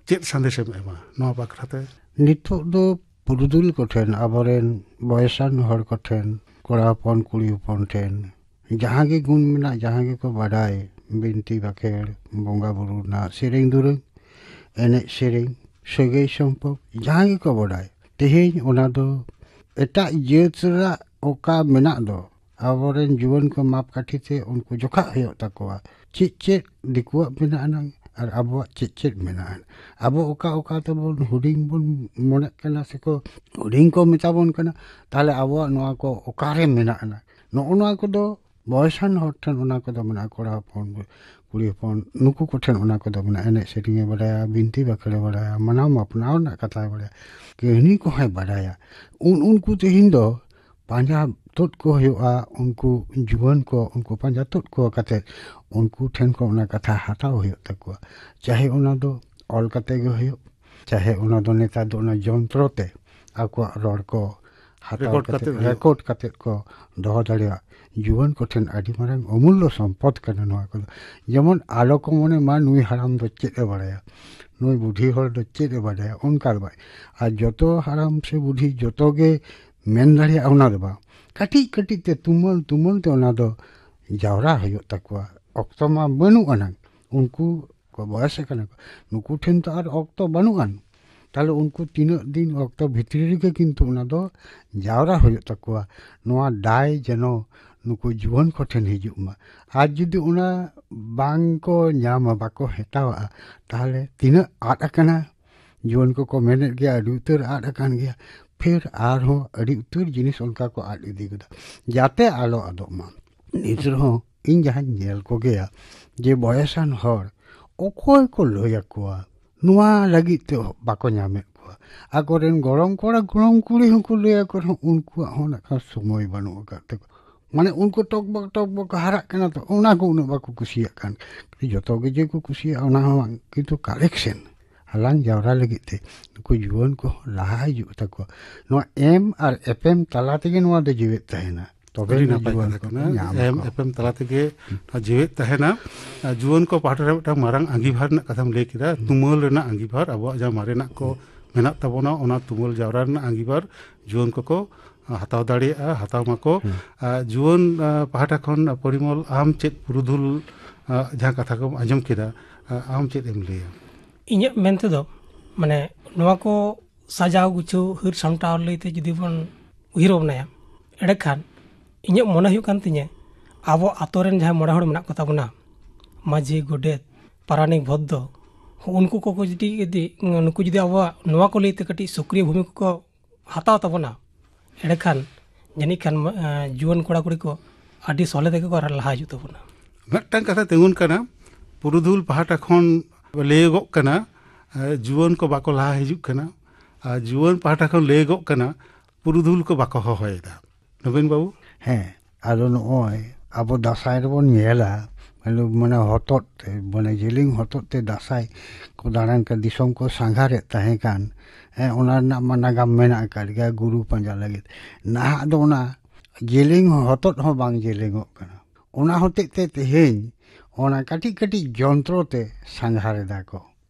ᱪᱮᱫ ᱥᱟᱸᱫᱮᱥᱮᱢ ᱮᱢᱟ ᱱᱚᱣᱟ ᱵᱟᱠᱷᱨᱟ ᱛᱮ? ᱱᱤᱛᱚᱜ ᱫᱚ ᱯᱩᱨᱩᱫᱷᱩᱞ ᱠᱚᱴᱷᱮᱱ, ᱟᱵᱚᱨᱮᱱ ᱵᱚᱭᱮᱥᱟᱱ ᱦᱚᱲ ᱠᱚᱴᱷᱮᱱ, ᱠᱚᱲᱟ ᱦᱚᱯᱚᱱ, ᱠᱩᱲᱤ ᱦᱚᱯᱚᱱ ᱴᱷᱮᱱ, ᱡᱟᱦᱟᱸ ᱜᱮ ᱜᱩᱱ ᱢᱮᱱᱟᱜ, ᱡᱟᱦᱟᱸ ᱜᱮᱠᱚ ᱵᱟᱰᱟᱭ, ᱵᱤᱱᱛᱤ ᱵᱟᱠᱷᱮᱲ, ᱵᱚᱸᱜᱟ ᱵᱩᱨᱩ ᱨᱮᱱᱟᱜ ᱥᱮᱨᱮᱧ ᱫᱩᱨᱟᱹᱝ, ᱮᱱᱮᱡ ᱥᱮᱨᱮᱧ, ᱥᱟᱹᱜᱟᱹᱭ ᱥᱚᱢᱯᱚᱨᱠ, ᱡᱟᱦᱟᱸ ᱜᱮᱠᱚ ᱵᱟᱰᱟᱭ, ᱛᱮᱦᱮᱧ ᱚᱱᱟ ᱫᱚ ᱮᱴᱟᱜ ᱡᱟᱹᱛ ᱨᱮᱱᱟᱜ ᱚᱠᱟ ᱢᱮᱱᱟᱜ ᱫᱚ, ᱟᱵᱚᱨᱮᱱ ᱡᱩᱣᱟᱹᱱ ᱠᱚ ᱢᱟᱯ ᱠᱟᱹᱴᱷᱤ ᱛᱮ ᱩᱱᱠᱩ ᱡᱚᱠᱷᱟ ᱦᱩᱭᱩᱜ ᱛᱟᱠᱚᱣᱟ᱾ ᱪᱮᱫ ᱪᱮᱫ ᱫᱤᱠᱩᱣᱟᱜ ᱢᱮᱱᱟᱜ ᱟᱱᱟᱝ ᱟᱨ ᱟᱵᱚᱣᱟᱜ ᱪᱮᱫ ᱪᱮᱫ ᱢᱮᱱᱟᱜ ᱟᱱ? ᱟᱵᱚ ᱚᱠᱟ ᱚᱠᱟ ᱛᱮᱵᱚᱱ ᱦᱩᱰᱤᱧ ᱵᱚᱱ ᱢᱚᱱᱮᱜ ᱠᱟᱱᱟ, ᱥᱮᱠᱚ ᱦᱩᱰᱤᱧ ᱠᱚ ᱢᱮᱛᱟ ᱵᱚᱱ ᱠᱟᱱᱟ, ᱛᱟᱦᱚᱞᱮ ᱟᱵᱚᱣᱟᱜ ᱱᱚᱣᱟ ᱠᱚ ᱚᱠᱟᱨᱮ ᱢᱮᱱᱟᱜ ᱟᱱᱟ? ᱱᱚᱜᱼᱚ ᱱᱚᱣᱟ ᱠᱚᱫᱚ ᱵᱚᱭᱮᱥᱟᱱ ᱦᱚᱲ ᱴᱷᱮᱱ ᱚᱱᱟ ᱠᱚᱫᱚ ᱢᱮᱱᱟᱜᱼᱟ᱾ ᱠᱚᱲᱟ ᱦᱚᱯᱚᱱ, ᱠᱩᱲᱤ ᱦᱚᱯᱚᱱ, ᱱᱩᱠᱩ ᱠᱚᱴᱷᱮᱱ ᱚᱱᱟ ᱠᱚᱫᱚ ᱢᱮᱱᱟᱜᱼᱟ᱾ ᱮᱱᱮᱡ ᱥᱮᱨᱮᱧᱮ ᱵᱟᱰᱟᱭᱟ, ᱵᱤᱱᱛᱤ ᱵᱟᱠᱷᱮᱲᱮ ᱵᱟᱰᱟᱭᱟ, ᱢᱟᱱᱟᱣ ᱢᱟᱯᱱᱟᱣ ᱨᱮᱱᱟᱜ ᱠᱟᱛᱷᱟᱭ ᱵᱟᱰᱟᱭᱟ, ᱠᱟᱹᱦᱱᱤ ᱠᱚᱦᱚᱸᱭ ᱵᱟᱰᱟᱭᱟ᱾ ᱩᱱ ᱩᱱᱠᱩ ᱛᱮᱦᱮᱧ ᱫᱚ ᱯᱟᱸᱡᱟ ᱛᱩᱫ ᱠᱚ ᱦᱩᱭᱩᱜᱼᱟ᱾ ᱩᱱᱠᱩ ᱡᱩᱣᱟᱹᱱ ᱠᱚ, ᱩᱱᱠᱩ ᱯᱟᱸᱡᱟ ᱛᱩᱫ ᱠᱚ ᱠᱟᱛᱮ ᱩᱱᱠᱩ ᱴᱷᱮᱱ ᱠᱷᱚᱱ ᱚᱱᱟ ᱠᱟᱛᱷᱟ ᱦᱟᱛᱟᱣ ᱦᱩᱭᱩᱜ ᱛᱟᱠᱚᱣᱟ᱾ ᱪᱟᱦᱮ ᱚᱱᱟ ᱫᱚ ᱚᱞ ᱠᱟᱛᱮ ᱜᱮ ᱦᱩᱭᱩᱜ, ᱪᱟᱦᱮ ᱚᱱᱟ ᱫᱚ ᱱᱮᱛᱟᱨ ᱫᱚ ᱚᱱᱟ ᱡᱚᱱᱛᱨᱚ ᱛᱮ ᱟᱠᱚᱣᱟᱜ ᱨᱚᱲ ᱠᱚ ᱦᱟᱛᱟᱣ ᱨᱮᱠᱚᱨᱰ ᱠᱟᱛᱮ, ᱠᱟᱛᱮ ᱦᱩᱭᱩᱜ᱾ ᱨᱮᱠᱚᱨᱰ ᱠᱟᱛᱮ ᱠᱚ ᱫᱚᱦᱚ ᱫᱟᱲᱮᱭᱟᱜ᱾ ᱡᱩᱣᱟᱹᱱ ᱠᱚᱴᱷᱮᱱ ᱟᱹᱰᱤ ᱢᱟᱨᱟᱝ ᱚᱢᱩᱞᱞᱚ ᱥᱚᱢᱯᱚᱫ ᱠᱟᱱᱟ ᱱᱚᱣᱟ ᱠᱚᱫᱚ᱾ ᱡᱮᱢᱚᱱ ᱟᱞᱚ ᱠᱚ ᱢᱚᱱᱮ ᱢᱟ, ᱱᱩᱭ ᱦᱟᱲᱟᱢ ᱫᱚ ᱪᱮᱫ ᱮ ᱵᱟᱲᱟᱭᱟ, ᱱᱩᱭ ᱵᱩᱰᱷᱤ ᱦᱚᱲ ᱫᱚ ᱪᱮᱫ ᱮ ᱵᱟᱰᱟᱭᱟ, ᱚᱱᱠᱟ ᱫᱚ ᱵᱟᱝ᱾ ᱟᱨ ᱡᱚᱛᱚ ᱦᱟᱲᱟᱢ ᱥᱮ ᱵᱩᱰᱷᱤ ᱡᱚᱛᱚ ᱜᱮ ᱢᱮᱱ ᱫᱟᱲᱮᱭᱟᱜᱼᱟ, ᱚᱱᱟ ᱫᱚ ᱵᱟᱝ᱾ ᱠᱟᱹᱴᱤᱡ ᱠᱟᱹᱴᱤᱡ ᱛᱮ, ᱛᱩᱢᱟᱹᱞ ᱛᱩᱢᱟᱹᱞ ᱛᱮ ᱚᱱᱟ ᱫᱚ ᱡᱟᱣᱨᱟ ᱦᱩᱭᱩᱜ ᱛᱟᱠᱚᱣᱟ᱾ ᱚᱠᱛᱚ ᱢᱟ ᱵᱟᱹᱱᱩᱜ ᱟᱱᱟᱝ, ᱩᱱᱠᱩ ᱠᱚ ᱵᱚᱭᱮᱥ ᱟᱠᱟᱱᱟ ᱠᱚ, ᱱᱩᱠᱩ ᱴᱷᱮᱱ ᱛᱚ ᱟᱨ ᱚᱠᱛᱚ ᱵᱟᱹᱱᱩᱜ ᱟᱱ᱾ ᱛᱟᱦᱞᱮ ᱩᱱᱠᱩ ᱛᱤᱱᱟᱹᱜ ᱫᱤᱱ ᱚᱠᱛᱚ ᱵᱷᱤᱛᱨᱤ ᱨᱮᱜᱮ ᱠᱤᱱᱛᱩ ᱚᱱᱟ ᱫᱚ ᱡᱟᱣᱨᱟ ᱦᱩᱭᱩᱜ ᱛᱟᱠᱚᱣᱟ᱾ ᱱᱚᱣᱟ ᱫᱟᱭ ᱡᱮᱱᱚ ᱱᱩᱠᱩ ᱡᱩᱣᱟᱹᱱ ᱠᱚᱴᱷᱮᱱ ᱦᱤᱡᱩᱜ ᱢᱟ᱾ ᱟᱨ ᱡᱩᱫᱤ ᱚᱱᱟ ᱵᱟᱝ ᱠᱚ ᱧᱟᱢᱟ, ᱵᱟᱠᱚ ᱦᱟᱛᱟᱣᱟ, ᱛᱟᱦᱞᱮ ᱛᱤᱱᱟᱹᱜ ᱟᱫ ᱟᱠᱟᱱᱟ᱾ ᱡᱩᱣᱟᱹᱱ ᱠᱚᱠᱚ ᱢᱮᱱᱮᱫ ᱜᱮᱭᱟ, ᱟᱹᱰᱤ ᱩᱛᱟᱹᱨ ᱟᱫ ᱟᱠᱟᱱ ᱜᱮᱭᱟ᱾ ᱯᱷᱤᱨ ᱟᱨᱦᱚᱸ ᱟᱹᱰᱤ ᱩᱛᱟᱹᱨ ᱡᱤᱱᱤᱥ ᱚᱱᱠᱟ ᱠᱚ ᱟᱫ ᱤᱫᱤ ᱠᱮᱫᱟ, ᱡᱟᱛᱮ ᱟᱞᱚ ᱟᱫᱚᱜ ᱢᱟ᱾ ᱱᱤᱛ ᱨᱮᱦᱚᱸ ᱤᱧ ᱡᱟᱦᱟᱸᱧ ᱧᱮᱞ ᱠᱚᱜᱮᱭᱟ ᱡᱮ ᱵᱚᱭᱮᱥᱟᱱ ᱦᱚᱲ ᱚᱠᱚᱭ ᱠᱚ ᱞᱟᱹᱭ ᱟᱠᱚᱣᱟ, ᱱᱚᱣᱟ ᱞᱟᱹᱜᱤᱫ ᱛᱮ ᱵᱟᱠᱚ ᱧᱟᱢᱮᱫ ᱠᱚᱣᱟ᱾ ᱟᱠᱚᱨᱮᱱ ᱜᱚᱲᱚᱢ ᱠᱚᱲᱟ ᱜᱚᱲᱚᱢ ᱠᱩᱲᱤ ᱦᱚᱸᱠᱚ ᱞᱟᱹᱭ ᱟᱠᱚ ᱨᱮᱦᱚᱸ ᱩᱱᱠᱩᱣᱟᱜ ᱦᱚᱸ ᱱᱟᱜ ᱠᱷᱟᱱ ᱥᱚᱢᱚᱭ ᱵᱟᱹᱱᱩᱜ ᱟᱠᱟᱫ ᱛᱟᱠᱚᱣᱟ᱾ ᱢᱟᱱᱮ ᱩᱱᱠᱩ ᱴᱚᱠ ᱵᱚᱠ ᱴᱚᱠ ᱵᱚᱠ ᱠᱚ ᱦᱟᱨᱟᱜ ᱠᱟᱱᱟ, ᱛᱚ ᱚᱱᱟ ᱠᱚ ᱩᱱᱟᱹᱜ ᱵᱟᱠᱚ ᱠᱩᱥᱤᱭᱟᱜ ᱠᱟᱱ᱾ ᱡᱚᱛᱚ ᱜᱮ ᱡᱮ ᱠᱚ ᱠᱩᱥᱤᱭᱟᱜᱼᱟ ᱚᱱᱟ ᱦᱚᱸ ᱵᱟᱝ, ᱠᱤᱱᱛᱩ ᱠᱟᱞᱮᱠᱥᱮᱱ ᱦᱟᱞᱟᱝ ᱡᱟᱣᱨᱟ ᱞᱟᱹᱜᱤᱫ ᱛᱮ ᱱᱩᱠᱩ ᱡᱩᱣᱟᱹᱱ ᱠᱚᱦᱚᱸ ᱞᱟᱦᱟ ᱦᱤᱡᱩᱜ ᱛᱟᱠᱚᱣᱟ᱾ ᱱᱚᱣᱟ ᱮᱢ ᱟᱨ ᱮᱯᱮᱢ ᱛᱟᱞᱟ ᱛᱮᱜᱮ ᱱᱚᱣᱟ ᱫᱚ ᱡᱤᱣᱮᱫ ᱛᱟᱦᱮᱱᱟ, ᱛᱚᱵᱮ ᱟᱹᱰᱤ ᱱᱟ ᱱᱟᱯᱟᱭ ᱡᱩᱣᱟᱹᱱ ᱠᱟᱛᱷᱟ ᱠᱚ ᱠᱟᱱᱟ᱾ ᱧᱟᱢ ᱮᱢ ᱟᱠᱚ᱾ ᱮᱯᱮᱢ ᱛᱟᱞᱟ ᱛᱮᱜᱮ ᱱᱚᱣᱟ ᱡᱤᱣᱮᱫ ᱛᱟᱦᱮᱱᱟ᱾ ᱟᱨ ᱡᱩᱣᱟᱹᱱ ᱠᱚ ᱯᱟᱦᱴᱟ ᱨᱮ ᱢᱤᱫᱴᱟᱝ ᱢᱟᱨᱟᱝ ᱟᱸᱜᱤᱵᱷᱟᱨ ᱨᱮᱱᱟᱜ ᱠᱟᱛᱷᱟᱢ ᱞᱟᱹᱭ ᱠᱮᱫᱟ, ᱛᱩᱢᱟᱹᱞ ᱨᱮᱱᱟᱜ ᱟᱸᱜᱤᱵᱷᱟᱨ, ᱟᱵᱚᱣᱟᱜ ᱡᱟᱦᱟᱸ ᱢᱟᱨᱮᱱᱟᱜ ᱠᱚ ᱢᱮᱱᱟᱜ ᱛᱟᱵᱚᱱᱟ, ᱚᱱᱟ ᱛᱩᱢᱟᱹᱞ ᱡᱟᱣᱨᱟ ᱨᱮᱱᱟᱜ ᱟᱸᱜᱤᱵᱷᱟᱨ ᱡᱩᱣᱟᱹᱱ ᱠᱚᱠᱚ ᱦᱟᱛᱟᱣ ᱫᱟᱲᱮᱭᱟᱜᱼᱟ, ᱦᱟᱛᱟᱣ ᱢᱟᱠᱚ᱾ ᱟᱨ ᱡᱩᱣᱟᱹᱱ ᱟᱸ, ᱯᱟᱦᱴᱟ ᱠᱷᱚᱱ ᱯᱚᱨᱤᱢᱚᱞ, ᱟᱢ ᱪᱮᱫ ᱯᱩᱨᱩᱫᱷᱩᱞ ᱟᱸ, ᱡᱟᱦᱟᱸ ᱠᱟᱛᱷᱟ ᱠᱚᱢ ᱟᱸᱡᱚᱢ ᱠᱮᱫᱟ, ᱟᱸ, ᱟᱢ ᱪᱮᱫ ᱮᱢ ᱞᱟᱹᱭᱟ? ᱤᱧᱟᱹᱜ ᱢᱮᱱ ᱛᱮᱫᱚ, ᱢᱟᱱᱮ, ᱱᱚᱣᱟ ᱠᱚ ᱥᱟᱡᱟᱣ ᱜᱩᱪᱷᱟᱹᱣ ᱦᱟᱹᱨ ᱥᱟᱢᱴᱟᱣ ᱞᱟᱹᱭᱛᱮ ᱡᱩᱫᱤ ᱵᱚᱱ ᱩᱭᱦᱟᱹᱨ ᱵᱷᱟᱵᱽᱱᱟᱭᱟ, ᱮᱸᱰᱮᱠᱷᱟᱱ ᱤᱧᱟᱹᱜ ᱢᱚᱱᱮ ᱦᱩᱭᱩᱜ ᱠᱟᱱ ᱛᱤᱧᱟᱹ, ᱟᱵᱚ ᱟᱛᱳ ᱨᱮᱱ ᱡᱟᱦᱟᱸᱭ ᱢᱚᱬᱮ ᱦᱚᱲ ᱢᱮᱱᱟᱜ ᱠᱚ ᱛᱟᱵᱚᱱᱟ, ᱢᱟᱹᱡᱷᱤ, ᱜᱚᱰᱮᱛ, ᱯᱟᱨᱟᱱᱤᱠ, ᱵᱷᱚᱫᱽᱫᱚ, ᱩᱱᱠᱩ ᱠᱚᱠᱚ ᱡᱩᱫᱤ, ᱡᱩᱫᱤ ᱱᱩᱠᱩ ᱡᱩᱫᱤ ᱟᱵᱚᱣᱟᱜ ᱱᱚᱣᱟ ᱠᱚ ᱞᱟᱹᱭᱛᱮ ᱠᱟᱹᱴᱤᱡ ᱥᱚᱠᱨᱤᱭᱚ ᱵᱷᱩᱢᱤᱠᱟ ᱠᱚ ᱦᱟᱛᱟᱣ ᱛᱟᱵᱚᱱᱟ, ᱮᱸᱰᱮᱠᱷᱟᱱ ᱡᱟᱹᱱᱤᱡ ᱠᱷᱟᱱ, ᱮᱸ, ᱡᱩᱣᱟᱹᱱ ᱠᱚᱲᱟ ᱠᱩᱲᱤ ᱠᱚ ᱟᱹᱰᱤ ᱥᱚᱞᱦᱮ ᱛᱮᱜᱮ ᱠᱚ ᱞᱟᱦᱟ ᱦᱤᱡᱩᱜ ᱛᱟᱵᱚᱱᱟ᱾ ᱢᱤᱫᱴᱟᱝ ᱠᱟᱛᱷᱟ ᱛᱤᱸᱜᱩᱱ ᱠᱟᱱᱟ, ᱯᱩᱨᱩᱫᱷᱩᱞ ᱯᱟᱦᱴᱟ ᱠᱷᱚᱱ ᱞᱟᱹᱭᱚᱜᱚᱜ ᱠᱟᱱᱟ, ᱟᱸ, ᱡᱩᱣᱟᱹᱱ ᱠᱚ ᱵᱟᱠᱚ ᱞᱟᱦᱟ ᱦᱤᱡᱩᱜ ᱠᱟᱱᱟ, ᱟᱨ ᱡᱩᱣᱟᱹᱱ ᱯᱟᱦᱴᱟ ᱠᱷᱚᱱ ᱞᱟᱹᱭᱚᱜᱚᱜ ᱠᱟᱱᱟ, ᱯᱩᱨᱩᱫᱷᱩᱞ ᱠᱚ ᱵᱟᱠᱚ ᱦᱚᱦᱚᱭᱮᱫᱟ᱾ ᱱᱚᱵᱤᱱ ᱵᱟᱹᱵᱩ? ᱦᱮᱸ, ᱟᱫᱚ ᱱᱚᱜᱼᱚᱭ ᱟᱵᱚ ᱫᱟᱸᱥᱟᱭ ᱨᱮᱵᱚᱱ ᱧᱮᱞᱟ, ᱢᱟᱱᱮ, ᱢᱟᱱᱮ ᱦᱚᱛᱚᱫ ᱛᱮ, ᱢᱟᱱᱮ ᱡᱮᱞᱮᱧ ᱦᱚᱛᱚᱫ ᱛᱮ ᱫᱟᱸᱥᱟᱭ ᱠᱚ ᱫᱟᱬᱟᱱ ᱠᱟᱱ, ᱫᱤᱥᱚᱢ ᱠᱚ ᱥᱟᱸᱜᱷᱟᱨᱮᱫ ᱛᱟᱦᱮᱸ ᱠᱟᱱ, ᱦᱮᱸ, ᱚᱱᱟ ᱨᱮᱱᱟᱜ ᱢᱟ ᱱᱟᱜᱟᱢ ᱢᱮᱱᱟᱜ ᱟᱠᱟᱫ ᱜᱮᱭᱟ, ᱜᱩᱨᱩ ᱯᱟᱸᱡᱟ ᱞᱟᱹᱜᱤᱫ᱾ ᱱᱟᱦᱟᱜ ᱫᱚ ᱚᱱᱟ ᱡᱮᱞᱮᱧ ᱦᱚᱛᱚᱫ ᱦᱚᱸ ᱵᱟᱝ ᱡᱮᱞᱮᱧᱚᱜ ᱠᱟᱱᱟ᱾ ᱚᱱᱟ ᱦᱚᱛᱮᱡ ᱛᱮ ᱛᱮᱦᱮᱧ ᱚᱱᱟ ᱠᱟᱹᱴᱤᱡ ᱠᱟᱹᱴᱤᱡ ᱡᱚᱱᱛᱨᱚ ᱛᱮ ᱥᱟᱸᱜᱷᱟᱨ ᱮᱫᱟ ᱠᱚ,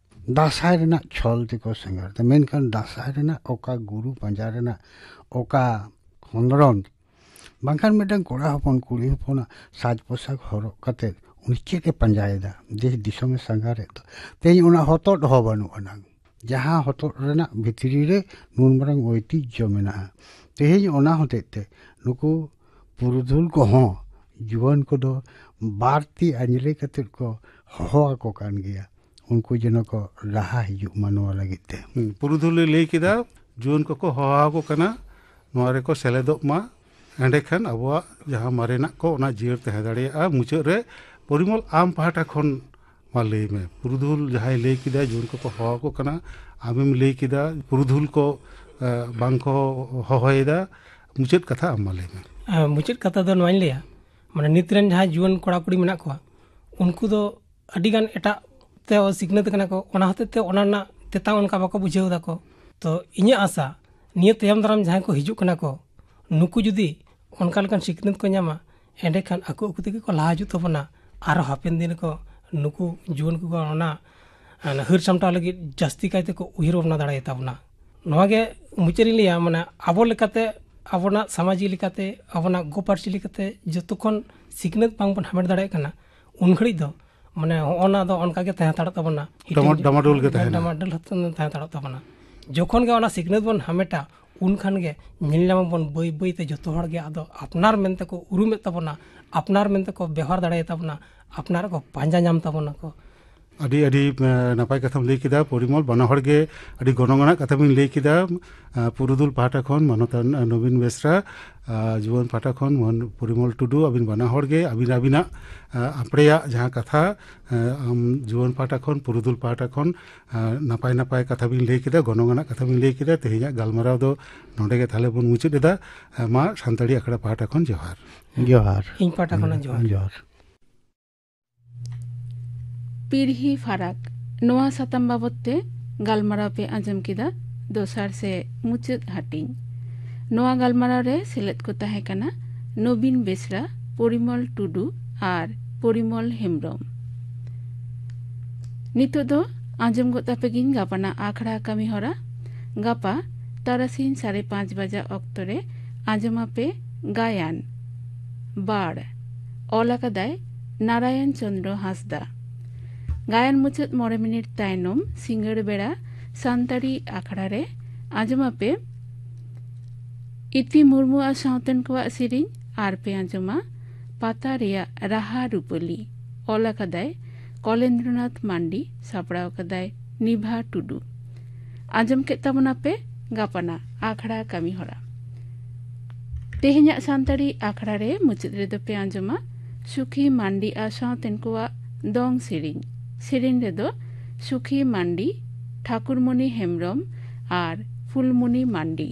ᱫᱟᱸᱥᱟᱭ ᱨᱮᱱᱟᱜ ᱪᱷᱚᱞ ᱛᱮᱠᱚ ᱥᱟᱸᱜᱷᱟᱨ ᱮᱫᱟ᱾ ᱢᱮᱱᱠᱷᱟᱱ ᱫᱟᱸᱥᱟᱭ ᱨᱮᱱᱟᱜ ᱚᱠᱟ ᱜᱩᱨᱩ ᱯᱟᱸᱡᱟ ᱨᱮᱱᱟᱜ ᱚᱠᱟ ᱠᱷᱚᱸᱫᱽᱨᱚᱸᱫᱽ, ᱵᱟᱝᱠᱷᱟᱱ ᱢᱤᱫᱴᱟᱝ ᱠᱚᱲᱟ ᱦᱚᱯᱚᱱ ᱠᱩᱲᱤ ᱦᱚᱯᱚᱱᱟᱜ ᱥᱟᱡᱽ ᱯᱳᱥᱟᱠ ᱦᱚᱨᱚᱜ ᱠᱟᱛᱮ ᱩᱱᱤ ᱪᱮᱫ ᱮ ᱯᱟᱸᱡᱟᱭᱮᱫᱟ, ᱫᱮᱥ ᱫᱤᱥᱚᱢᱮ ᱥᱟᱸᱜᱷᱟᱨᱮᱫ ᱫᱚ, ᱛᱮᱦᱮᱧ ᱚᱱᱟ ᱦᱚᱛᱚᱫ ᱦᱚᱸ ᱵᱟᱹᱱᱩᱜ ᱟᱱᱟᱝ, ᱡᱟᱦᱟᱸ ᱦᱚᱛᱚᱫ ᱨᱮᱱᱟᱜ ᱵᱷᱤᱛᱨᱤ ᱨᱮ ᱱᱩᱱ ᱢᱟᱨᱟᱝ ᱳᱭᱛᱤᱡᱽᱡᱚ ᱢᱮᱱᱟᱜᱼᱟ᱾ ᱛᱮᱦᱮᱧ ᱚᱱᱟ ᱦᱚᱛᱮᱡ ᱛᱮ ᱱᱩᱠᱩ ᱯᱩᱨᱩᱫᱷᱩᱞ ᱠᱚᱦᱚᱸ ᱡᱩᱣᱟᱹᱱ ᱠᱚᱫᱚ ᱵᱟᱹᱲᱛᱤ ᱟᱸᱡᱽᱞᱮ ᱠᱟᱛᱮ ᱠᱚ ᱦᱚᱦᱚ ᱟᱠᱚ ᱠᱟᱱ ᱜᱮᱭᱟ, ᱩᱱᱠᱩ ᱡᱮᱱᱚ ᱠᱚ ᱞᱟᱦᱟ ᱦᱤᱡᱩᱜ ᱢᱟ ᱱᱚᱣᱟ ᱞᱟᱹᱜᱤᱫ ᱛᱮ᱾ ᱦᱩᱸ, ᱯᱩᱨᱩᱫᱷᱩᱞᱮ ᱞᱟᱹᱭ ᱠᱮᱫᱟ, ᱡᱩᱣᱟᱹᱱ ᱠᱚᱠᱚ ᱦᱚᱦᱚ ᱟᱠᱚ ᱠᱟᱱᱟ, ᱱᱚᱣᱟ ᱨᱮᱠᱚ ᱥᱮᱞᱮᱫᱚᱜ ᱢᱟ᱾ ᱮᱸᱰᱮᱠᱷᱟᱱ ᱟᱵᱚᱣᱟᱜ ᱡᱟᱦᱟᱸ ᱢᱟᱨᱮᱱᱟᱜ ᱠᱚ, ᱚᱱᱟ ᱡᱤᱭᱟᱹᱲ ᱛᱟᱦᱮᱸ ᱫᱟᱲᱮᱭᱟᱜᱼᱟ᱾ ᱢᱩᱪᱟᱹᱫ ᱨᱮ ᱯᱚᱨᱤᱢᱚᱞ, ᱟᱢ ᱯᱟᱦᱴᱟ ᱠᱷᱚᱱ ᱢᱟ ᱞᱟᱹᱭ ᱢᱮ, ᱯᱩᱨᱩᱫᱷᱩᱞ ᱡᱟᱦᱟᱸᱭ ᱞᱟᱹᱭ ᱠᱮᱫᱟ, ᱡᱩᱣᱟᱹᱱ ᱠᱚᱠᱚ ᱦᱚᱦᱚ ᱟᱠᱚ ᱠᱟᱱᱟ, ᱟᱢᱮᱢ ᱞᱟᱹᱭ ᱠᱮᱫᱟ ᱯᱩᱨᱩᱫᱷᱩᱞ ᱠᱚ ᱵᱟᱝ ᱠᱚ ᱦᱚᱦᱚᱭᱮᱫᱟ᱾ ᱢᱩᱪᱟᱹᱫ ᱠᱟᱛᱷᱟ ᱟᱢ ᱢᱟ ᱞᱟᱹᱭ ᱢᱮ᱾ ᱢᱩᱪᱟᱹᱫ ᱠᱟᱛᱷᱟ ᱫᱚ ᱱᱚᱣᱟᱧ ᱞᱟᱹᱭᱟ, ᱢᱟᱱᱮ, ᱱᱤᱛ ᱨᱮᱱ ᱡᱟᱦᱟᱸᱭ ᱡᱩᱣᱟᱹᱱ ᱠᱚᱲᱟ ᱠᱩᱲᱤ ᱢᱮᱱᱟᱜ ᱠᱚᱣᱟ, ᱩᱱᱠᱩ ᱫᱚ ᱟᱹᱰᱤ ᱜᱟᱱ ᱮᱴᱟᱜ ᱛᱮ ᱥᱤᱠᱷᱱᱟᱹᱛ ᱠᱟᱱᱟ ᱠᱚ, ᱚᱱᱟ ᱦᱚᱛᱮᱡ ᱛᱮ ᱚᱱᱟ ᱨᱮᱱᱟᱜ ᱛᱮᱛᱟᱝ ᱚᱱᱠᱟ ᱵᱟᱠᱚ ᱵᱩᱡᱷᱟᱹᱣ ᱫᱟᱠᱚ᱾ ᱛᱚ, ᱤᱧᱟᱹᱜ ᱟᱥᱟ, ᱱᱤᱭᱟᱹ ᱛᱟᱭᱚᱢ ᱫᱟᱨᱟᱢ ᱡᱟᱦᱟᱸᱭ ᱠᱚ ᱦᱤᱡᱩᱜ ᱠᱟᱱᱟ ᱠᱚ, ᱱᱩᱠᱩ ᱡᱩᱫᱤ ᱚᱱᱠᱟ ᱞᱮᱠᱟᱱ ᱥᱤᱠᱷᱱᱟᱹᱛ ᱠᱚ ᱧᱟᱢᱟ, ᱮᱸᱰᱮᱠᱷᱟᱱ ᱟᱠᱚ ᱟᱠᱚ ᱛᱮᱜᱮ ᱠᱚ ᱞᱟᱦᱟ ᱦᱤᱡᱩᱜ ᱛᱟᱵᱚᱱᱟ᱾ ᱟᱨᱚ ᱦᱟᱯᱮᱱ ᱫᱤᱱ ᱨᱮᱠᱚ, ᱱᱩᱠᱩ ᱡᱩᱣᱟᱹᱱ ᱠᱚ ᱚᱱᱟ, ᱚᱱᱟ ᱦᱟᱹᱨ ᱥᱟᱢᱴᱟᱣ ᱞᱟᱹᱜᱤᱫ ᱡᱟᱹᱥᱛᱤ ᱠᱟᱭᱛᱮ ᱠᱚ ᱩᱭᱦᱟᱹᱨ ᱵᱷᱟᱵᱽᱱᱟ ᱫᱟᱲᱮᱭᱟᱛᱟ ᱵᱚᱱᱟ᱾ ᱱᱚᱣᱟ ᱜᱮ ᱢᱩᱪᱟᱹᱫ ᱨᱤᱧ ᱞᱟᱹᱭᱟ, ᱢᱟᱱᱮ, ᱟᱵᱚ ᱞᱮᱠᱟᱛᱮ, ᱟᱵᱚᱱᱟᱜ ᱥᱟᱢᱟᱡᱤᱠ ᱞᱮᱠᱟᱛᱮ, ᱟᱵᱚᱱᱟᱜ ᱜᱚ ᱯᱟᱹᱨᱥᱤ ᱞᱮᱠᱟᱛᱮ ᱡᱚᱛᱚ ᱠᱷᱚᱱ ᱥᱤᱠᱷᱱᱟᱹᱛ ᱵᱟᱝᱵᱚᱱ ᱦᱟᱢᱮᱴ ᱫᱟᱲᱮᱭᱟᱜ ᱠᱟᱱᱟ, ᱩᱱ ᱜᱷᱟᱹᱲᱤᱡ ᱫᱚ, ᱢᱟᱱᱮ, ᱦᱚᱸᱜᱼᱚ ᱱᱟ ᱫᱚ ᱚᱱᱠᱟ ᱜᱮ ᱛᱟᱦᱮᱸ ᱦᱟᱛᱟᱲᱚᱜ ᱛᱟᱵᱚᱱᱟ᱾ ᱰᱟᱢᱟ-, ᱰᱟᱢᱟᱰᱳᱞ ᱜᱮ ᱛᱟᱦᱮᱱᱟ᱾ ᱰᱟᱢᱟᱰᱳᱞ ᱦᱟᱛ-, ᱛᱟᱦᱮᱸ ᱦᱟᱛᱟᱲᱚᱜ ᱛᱟᱵᱚᱱᱟ᱾ ᱡᱚᱠᱷᱚᱱ ᱜᱮ ᱚᱱᱟ ᱥᱤᱠᱷᱱᱟᱹᱛ ᱵᱚᱱ ᱦᱟᱢᱮᱴᱟ, ᱩᱱ ᱠᱷᱟᱱ ᱜᱮ ᱧᱮᱞ ᱧᱟᱢᱟᱵᱚᱱ ᱵᱟᱹᱭ ᱵᱟᱹᱭ ᱛᱮ ᱡᱚᱛᱚ ᱦᱚᱲ ᱜᱮ ᱟᱫᱚ ᱟᱯᱱᱟᱨ ᱢᱮᱱᱛᱮ ᱠᱚ ᱩᱨᱩᱢᱮᱫ ᱛᱟᱵᱚᱱᱟ, ᱟᱯᱱᱟᱨ ᱢᱮᱱᱛᱮ ᱠᱚ ᱵᱮᱣᱦᱟᱨ ᱫᱟᱲᱮᱭᱟᱛᱟ ᱵᱚᱱᱟ, ᱟᱯᱱᱟᱨ ᱠᱚ ᱯᱟᱸᱡᱟ ᱧᱟᱢ ᱛᱟᱵᱚᱱᱟ ᱠᱚ᱾ ᱟᱹᱰᱤ, ᱟᱹᱰᱤ, ᱮ, ᱱᱟᱯᱟᱭ ᱠᱟᱛᱷᱟᱢ ᱞᱟᱹᱭ ᱠᱮᱫᱟ ᱯᱚᱨᱤᱢᱚᱞ, ᱵᱟᱱᱟ ᱦᱚᱲ ᱜᱮ ᱟᱹᱰᱤ ᱜᱚᱱᱚᱝ ᱟᱱᱟᱜ ᱠᱟᱛᱷᱟ ᱵᱤᱱ ᱞᱟᱹᱭ ᱠᱮᱫᱟ᱾ ᱮ, ᱯᱩᱨᱩᱫᱷᱩᱞ ᱯᱟᱦᱴᱟ ᱠᱷᱚᱱ ᱢᱟᱱᱚᱛᱟᱱ, ᱮ, ᱱᱚᱵᱤᱱ ᱵᱮᱥᱨᱟ, ᱮ, ᱡᱩᱣᱟᱹᱱ ᱯᱟᱦᱴᱟ ᱠᱷᱚᱱ ᱢᱚᱱ-, ᱯᱚᱨᱤᱢᱚᱞ ᱴᱩᱰᱩ, ᱟᱹᱵᱤᱱ ᱵᱟᱱᱟ ᱦᱚᱲ ᱜᱮ ᱟᱹᱵᱤᱱ ᱟᱹᱵᱤᱱᱟᱜ, ᱮ, ᱟᱯᱲᱮᱭᱟᱜ ᱡᱟᱦᱟᱸ ᱠᱟᱛᱷᱟ, ᱮ, ᱟᱢ ᱡᱩᱣᱟᱹᱱ ᱯᱟᱦᱴᱟ ᱠᱷᱚᱱ, ᱯᱩᱨᱩᱫᱷᱩᱞ ᱯᱟᱦᱴᱟ ᱠᱷᱚᱱ, ᱮ, ᱱᱟᱯᱟᱭ ᱱᱟᱯᱟᱭ ᱠᱟᱛᱷᱟ ᱵᱤᱱ ᱞᱟᱹᱭ ᱠᱮᱫᱟ, ᱜᱚᱱᱚᱝ ᱟᱱᱟᱜ ᱠᱟᱛᱷᱟ ᱵᱤᱱ ᱞᱟᱹᱭ ᱠᱮᱫᱟ᱾ ᱛᱮᱦᱮᱧᱟᱜ ᱜᱟᱞᱢᱟᱨᱟᱣ ᱫᱚ ᱱᱚᱰᱮ ᱜᱮ ᱛᱟᱦᱞᱮ ᱵᱚᱱ ᱢᱩᱪᱟᱹᱫ ᱮᱫᱟ᱾ ᱮ, ᱢᱟ ᱥᱟᱱᱛᱟᱲᱤ ᱟᱠᱷᱲᱟ ᱯᱟᱦᱴᱟ ᱠᱷᱚᱱ ᱡᱚᱦᱟᱨ᱾ ᱡᱚᱦᱟᱨ᱾ ᱤᱧ ᱯᱟᱦᱴᱟ ᱠᱷᱚᱱ ᱦᱚᱸ ᱡᱚᱦᱟᱨ᱾ ᱡᱚᱦᱟᱨ᱾ ᱯᱤᱲᱦᱤ ᱯᱷᱟᱨᱟᱠ, ᱱᱚᱣᱟ ᱥᱟᱛᱟᱢ ᱵᱟᱵᱚᱛ ᱛᱮ ᱜᱟᱞᱢᱟᱨᱟᱣ ᱯᱮ ᱟᱸᱡᱚᱢ ᱠᱮᱫᱟ, ᱫᱚᱥᱟᱨ ᱥᱮ ᱢᱩᱪᱟᱹᱫ ᱦᱟᱹᱴᱤᱧ᱾ ᱱᱚᱣᱟ ᱜᱟᱞᱢᱟᱨᱟᱣ ᱨᱮ ᱥᱮᱞᱮᱫ ᱠᱚ ᱛᱟᱦᱮᱸ ᱠᱟᱱᱟ ᱱᱚᱵᱤᱱ ᱵᱮᱥᱨᱟ, ᱯᱚᱨᱤᱢᱚᱞ ᱴᱩᱰᱩ ᱟᱨ ᱯᱚᱨᱤᱢᱚᱞ ᱦᱮᱢᱵᱽᱨᱚᱢ᱾ ᱱᱤᱛᱚᱜ ᱫᱚ ᱟᱸᱡᱚᱢ ᱜᱚᱫ ᱛᱟᱯᱮ ᱜᱤᱧ ᱜᱟᱯᱟᱱᱟᱜ ᱟᱠᱷᱲᱟ ᱠᱟᱹᱢᱤ ᱦᱚᱨᱟ᱾ ᱜᱟᱯᱟ ᱛᱟᱨᱟᱥᱤᱧ ᱥᱟᱲᱮ ᱯᱟᱸᱪ ᱵᱟᱡᱟ ᱚᱠᱛᱚ ᱨᱮ ᱟᱸᱡᱚᱢ ᱟᱯᱮ ᱜᱟᱭᱟᱱ ᱵᱟᱲ, ᱚᱞ ᱟᱠᱟᱫᱟᱭ ᱱᱟᱨᱟᱭᱚᱱ ᱪᱚᱸᱫᱽᱨᱚ ᱦᱟᱸᱥᱫᱟ᱾ ᱜᱟᱭᱟᱱ ᱢᱩᱪᱟᱹᱫ ᱢᱚᱬᱮ ᱢᱤᱱᱤᱴ ᱛᱟᱭᱱᱚᱢ ᱥᱤᱸᱜᱟᱹᱲ ᱵᱮᱲᱟ ᱥᱟᱱᱛᱟᱲᱤ ᱟᱠᱷᱲᱟ ᱨᱮ ᱟᱸᱡᱚᱢ ᱟᱯᱮ ᱤᱛᱤ ᱢᱩᱨᱢᱩ ᱟᱨ ᱥᱟᱶᱛᱮᱱ ᱠᱚᱣᱟᱜ ᱥᱮᱨᱮᱧ, ᱟᱨ ᱯᱮ ᱟᱸᱡᱚᱢᱟ ᱯᱟᱛᱟ ᱨᱮᱭᱟᱜ ᱨᱟᱦᱟ ᱨᱩᱯᱟᱹᱞᱤ᱾ ᱚᱞ ᱟᱠᱟᱫᱟᱭ ᱠᱚᱞᱮᱱᱫᱨᱚᱱᱟᱛᱷ ᱢᱟᱱᱰᱤ, ᱥᱟᱯᱲᱟᱣ ᱟᱠᱟᱫᱟᱭ ᱱᱤᱵᱷᱟ ᱴᱩᱰᱩ᱾ ᱟᱸᱡᱚᱢ ᱠᱮᱫ ᱛᱟᱵᱚᱱᱟᱯᱮ ᱜᱟᱯᱟᱱᱟ ᱟᱠᱷᱲᱟ ᱠᱟᱹᱢᱤ ᱦᱚᱨᱟ᱾ ᱛᱮᱦᱮᱧᱟᱜ ᱥᱟᱱᱛᱟᱲᱤ ᱟᱠᱷᱲᱟ ᱨᱮ ᱢᱩᱪᱟᱹᱫ ᱨᱮᱫᱚ ᱯᱮ ᱟᱸᱡᱚᱢᱟ ᱥᱩᱠᱷᱤ ᱢᱟᱱᱰᱤ ᱟᱨ ᱥᱟᱶᱛᱮᱱ ᱠᱚᱣᱟᱜ ᱫᱚᱝ ᱥᱮᱨᱮᱧ᱾ ᱥᱮᱨᱮᱧ ᱨᱮᱫᱚ ᱥᱩᱠᱷᱤ ᱢᱟᱱᱰᱤ, ᱴᱷᱟᱠᱩᱨᱢᱚᱱᱤ ᱦᱮᱢᱵᱨᱚᱢ ᱟᱨ ᱯᱷᱩᱞᱢᱩᱱᱤ ᱢᱟᱱᱰᱤ᱾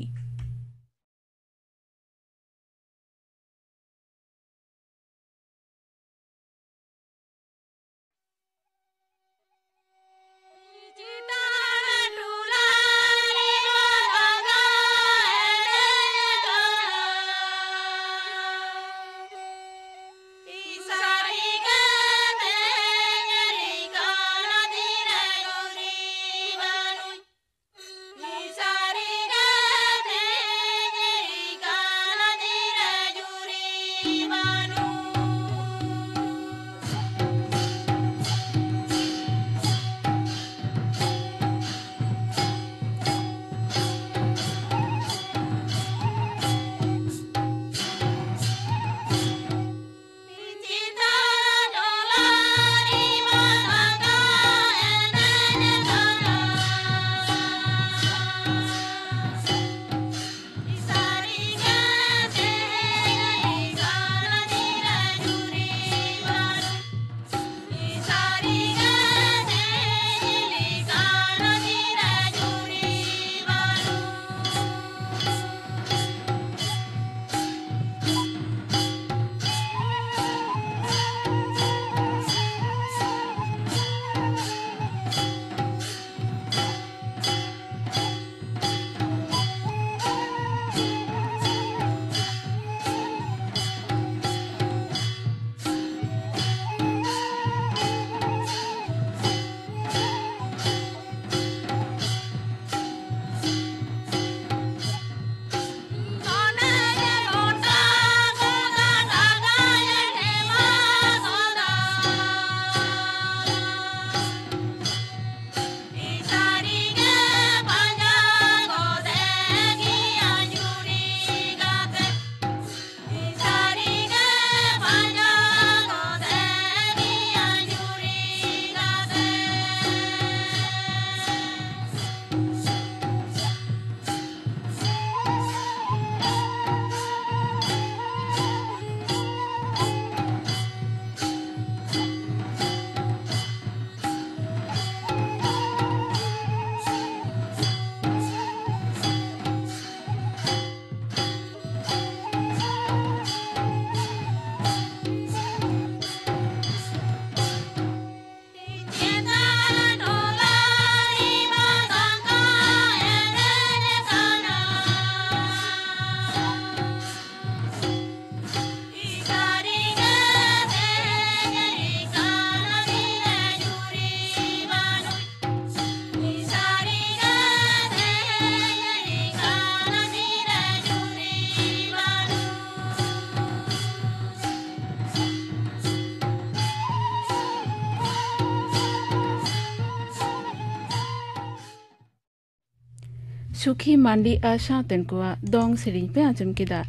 ᱥᱩᱠᱷᱤ ᱢᱟᱱᱰᱤ ᱟᱨ ᱥᱟᱶᱛᱮᱱ ᱠᱚᱣᱟᱜ ᱫᱚᱝ ᱥᱮᱨᱮᱧ ᱯᱮ ᱟᱸᱡᱚᱢ ᱠᱮᱫᱟ᱾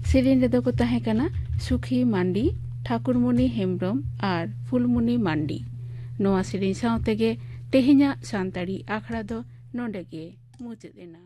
ᱥᱮᱨᱮᱧ ᱨᱮᱫᱚ ᱠᱚ ᱛᱟᱦᱮᱸ ᱠᱟᱱᱟ ᱥᱩᱠᱷᱤ ᱢᱟᱱᱰᱤ, ᱴᱷᱟᱠᱩᱨᱢᱩᱱᱤ ᱦᱮᱢᱵᱽᱨᱚᱢ ᱟᱨ ᱯᱷᱩᱞᱢᱩᱱᱤ ᱢᱟᱱᱰᱤ᱾ ᱱᱚᱣᱟ ᱥᱮᱨᱮᱧ ᱥᱟᱶ ᱛᱮᱜᱮ ᱛᱮᱦᱮᱧᱟᱜ ᱥᱟᱱᱛᱟᱲᱤ ᱟᱠᱷᱲᱟ ᱫᱚ ᱱᱚᱰᱮ ᱜᱮ ᱢᱩᱪᱟᱹᱫ ᱮᱱᱟ᱾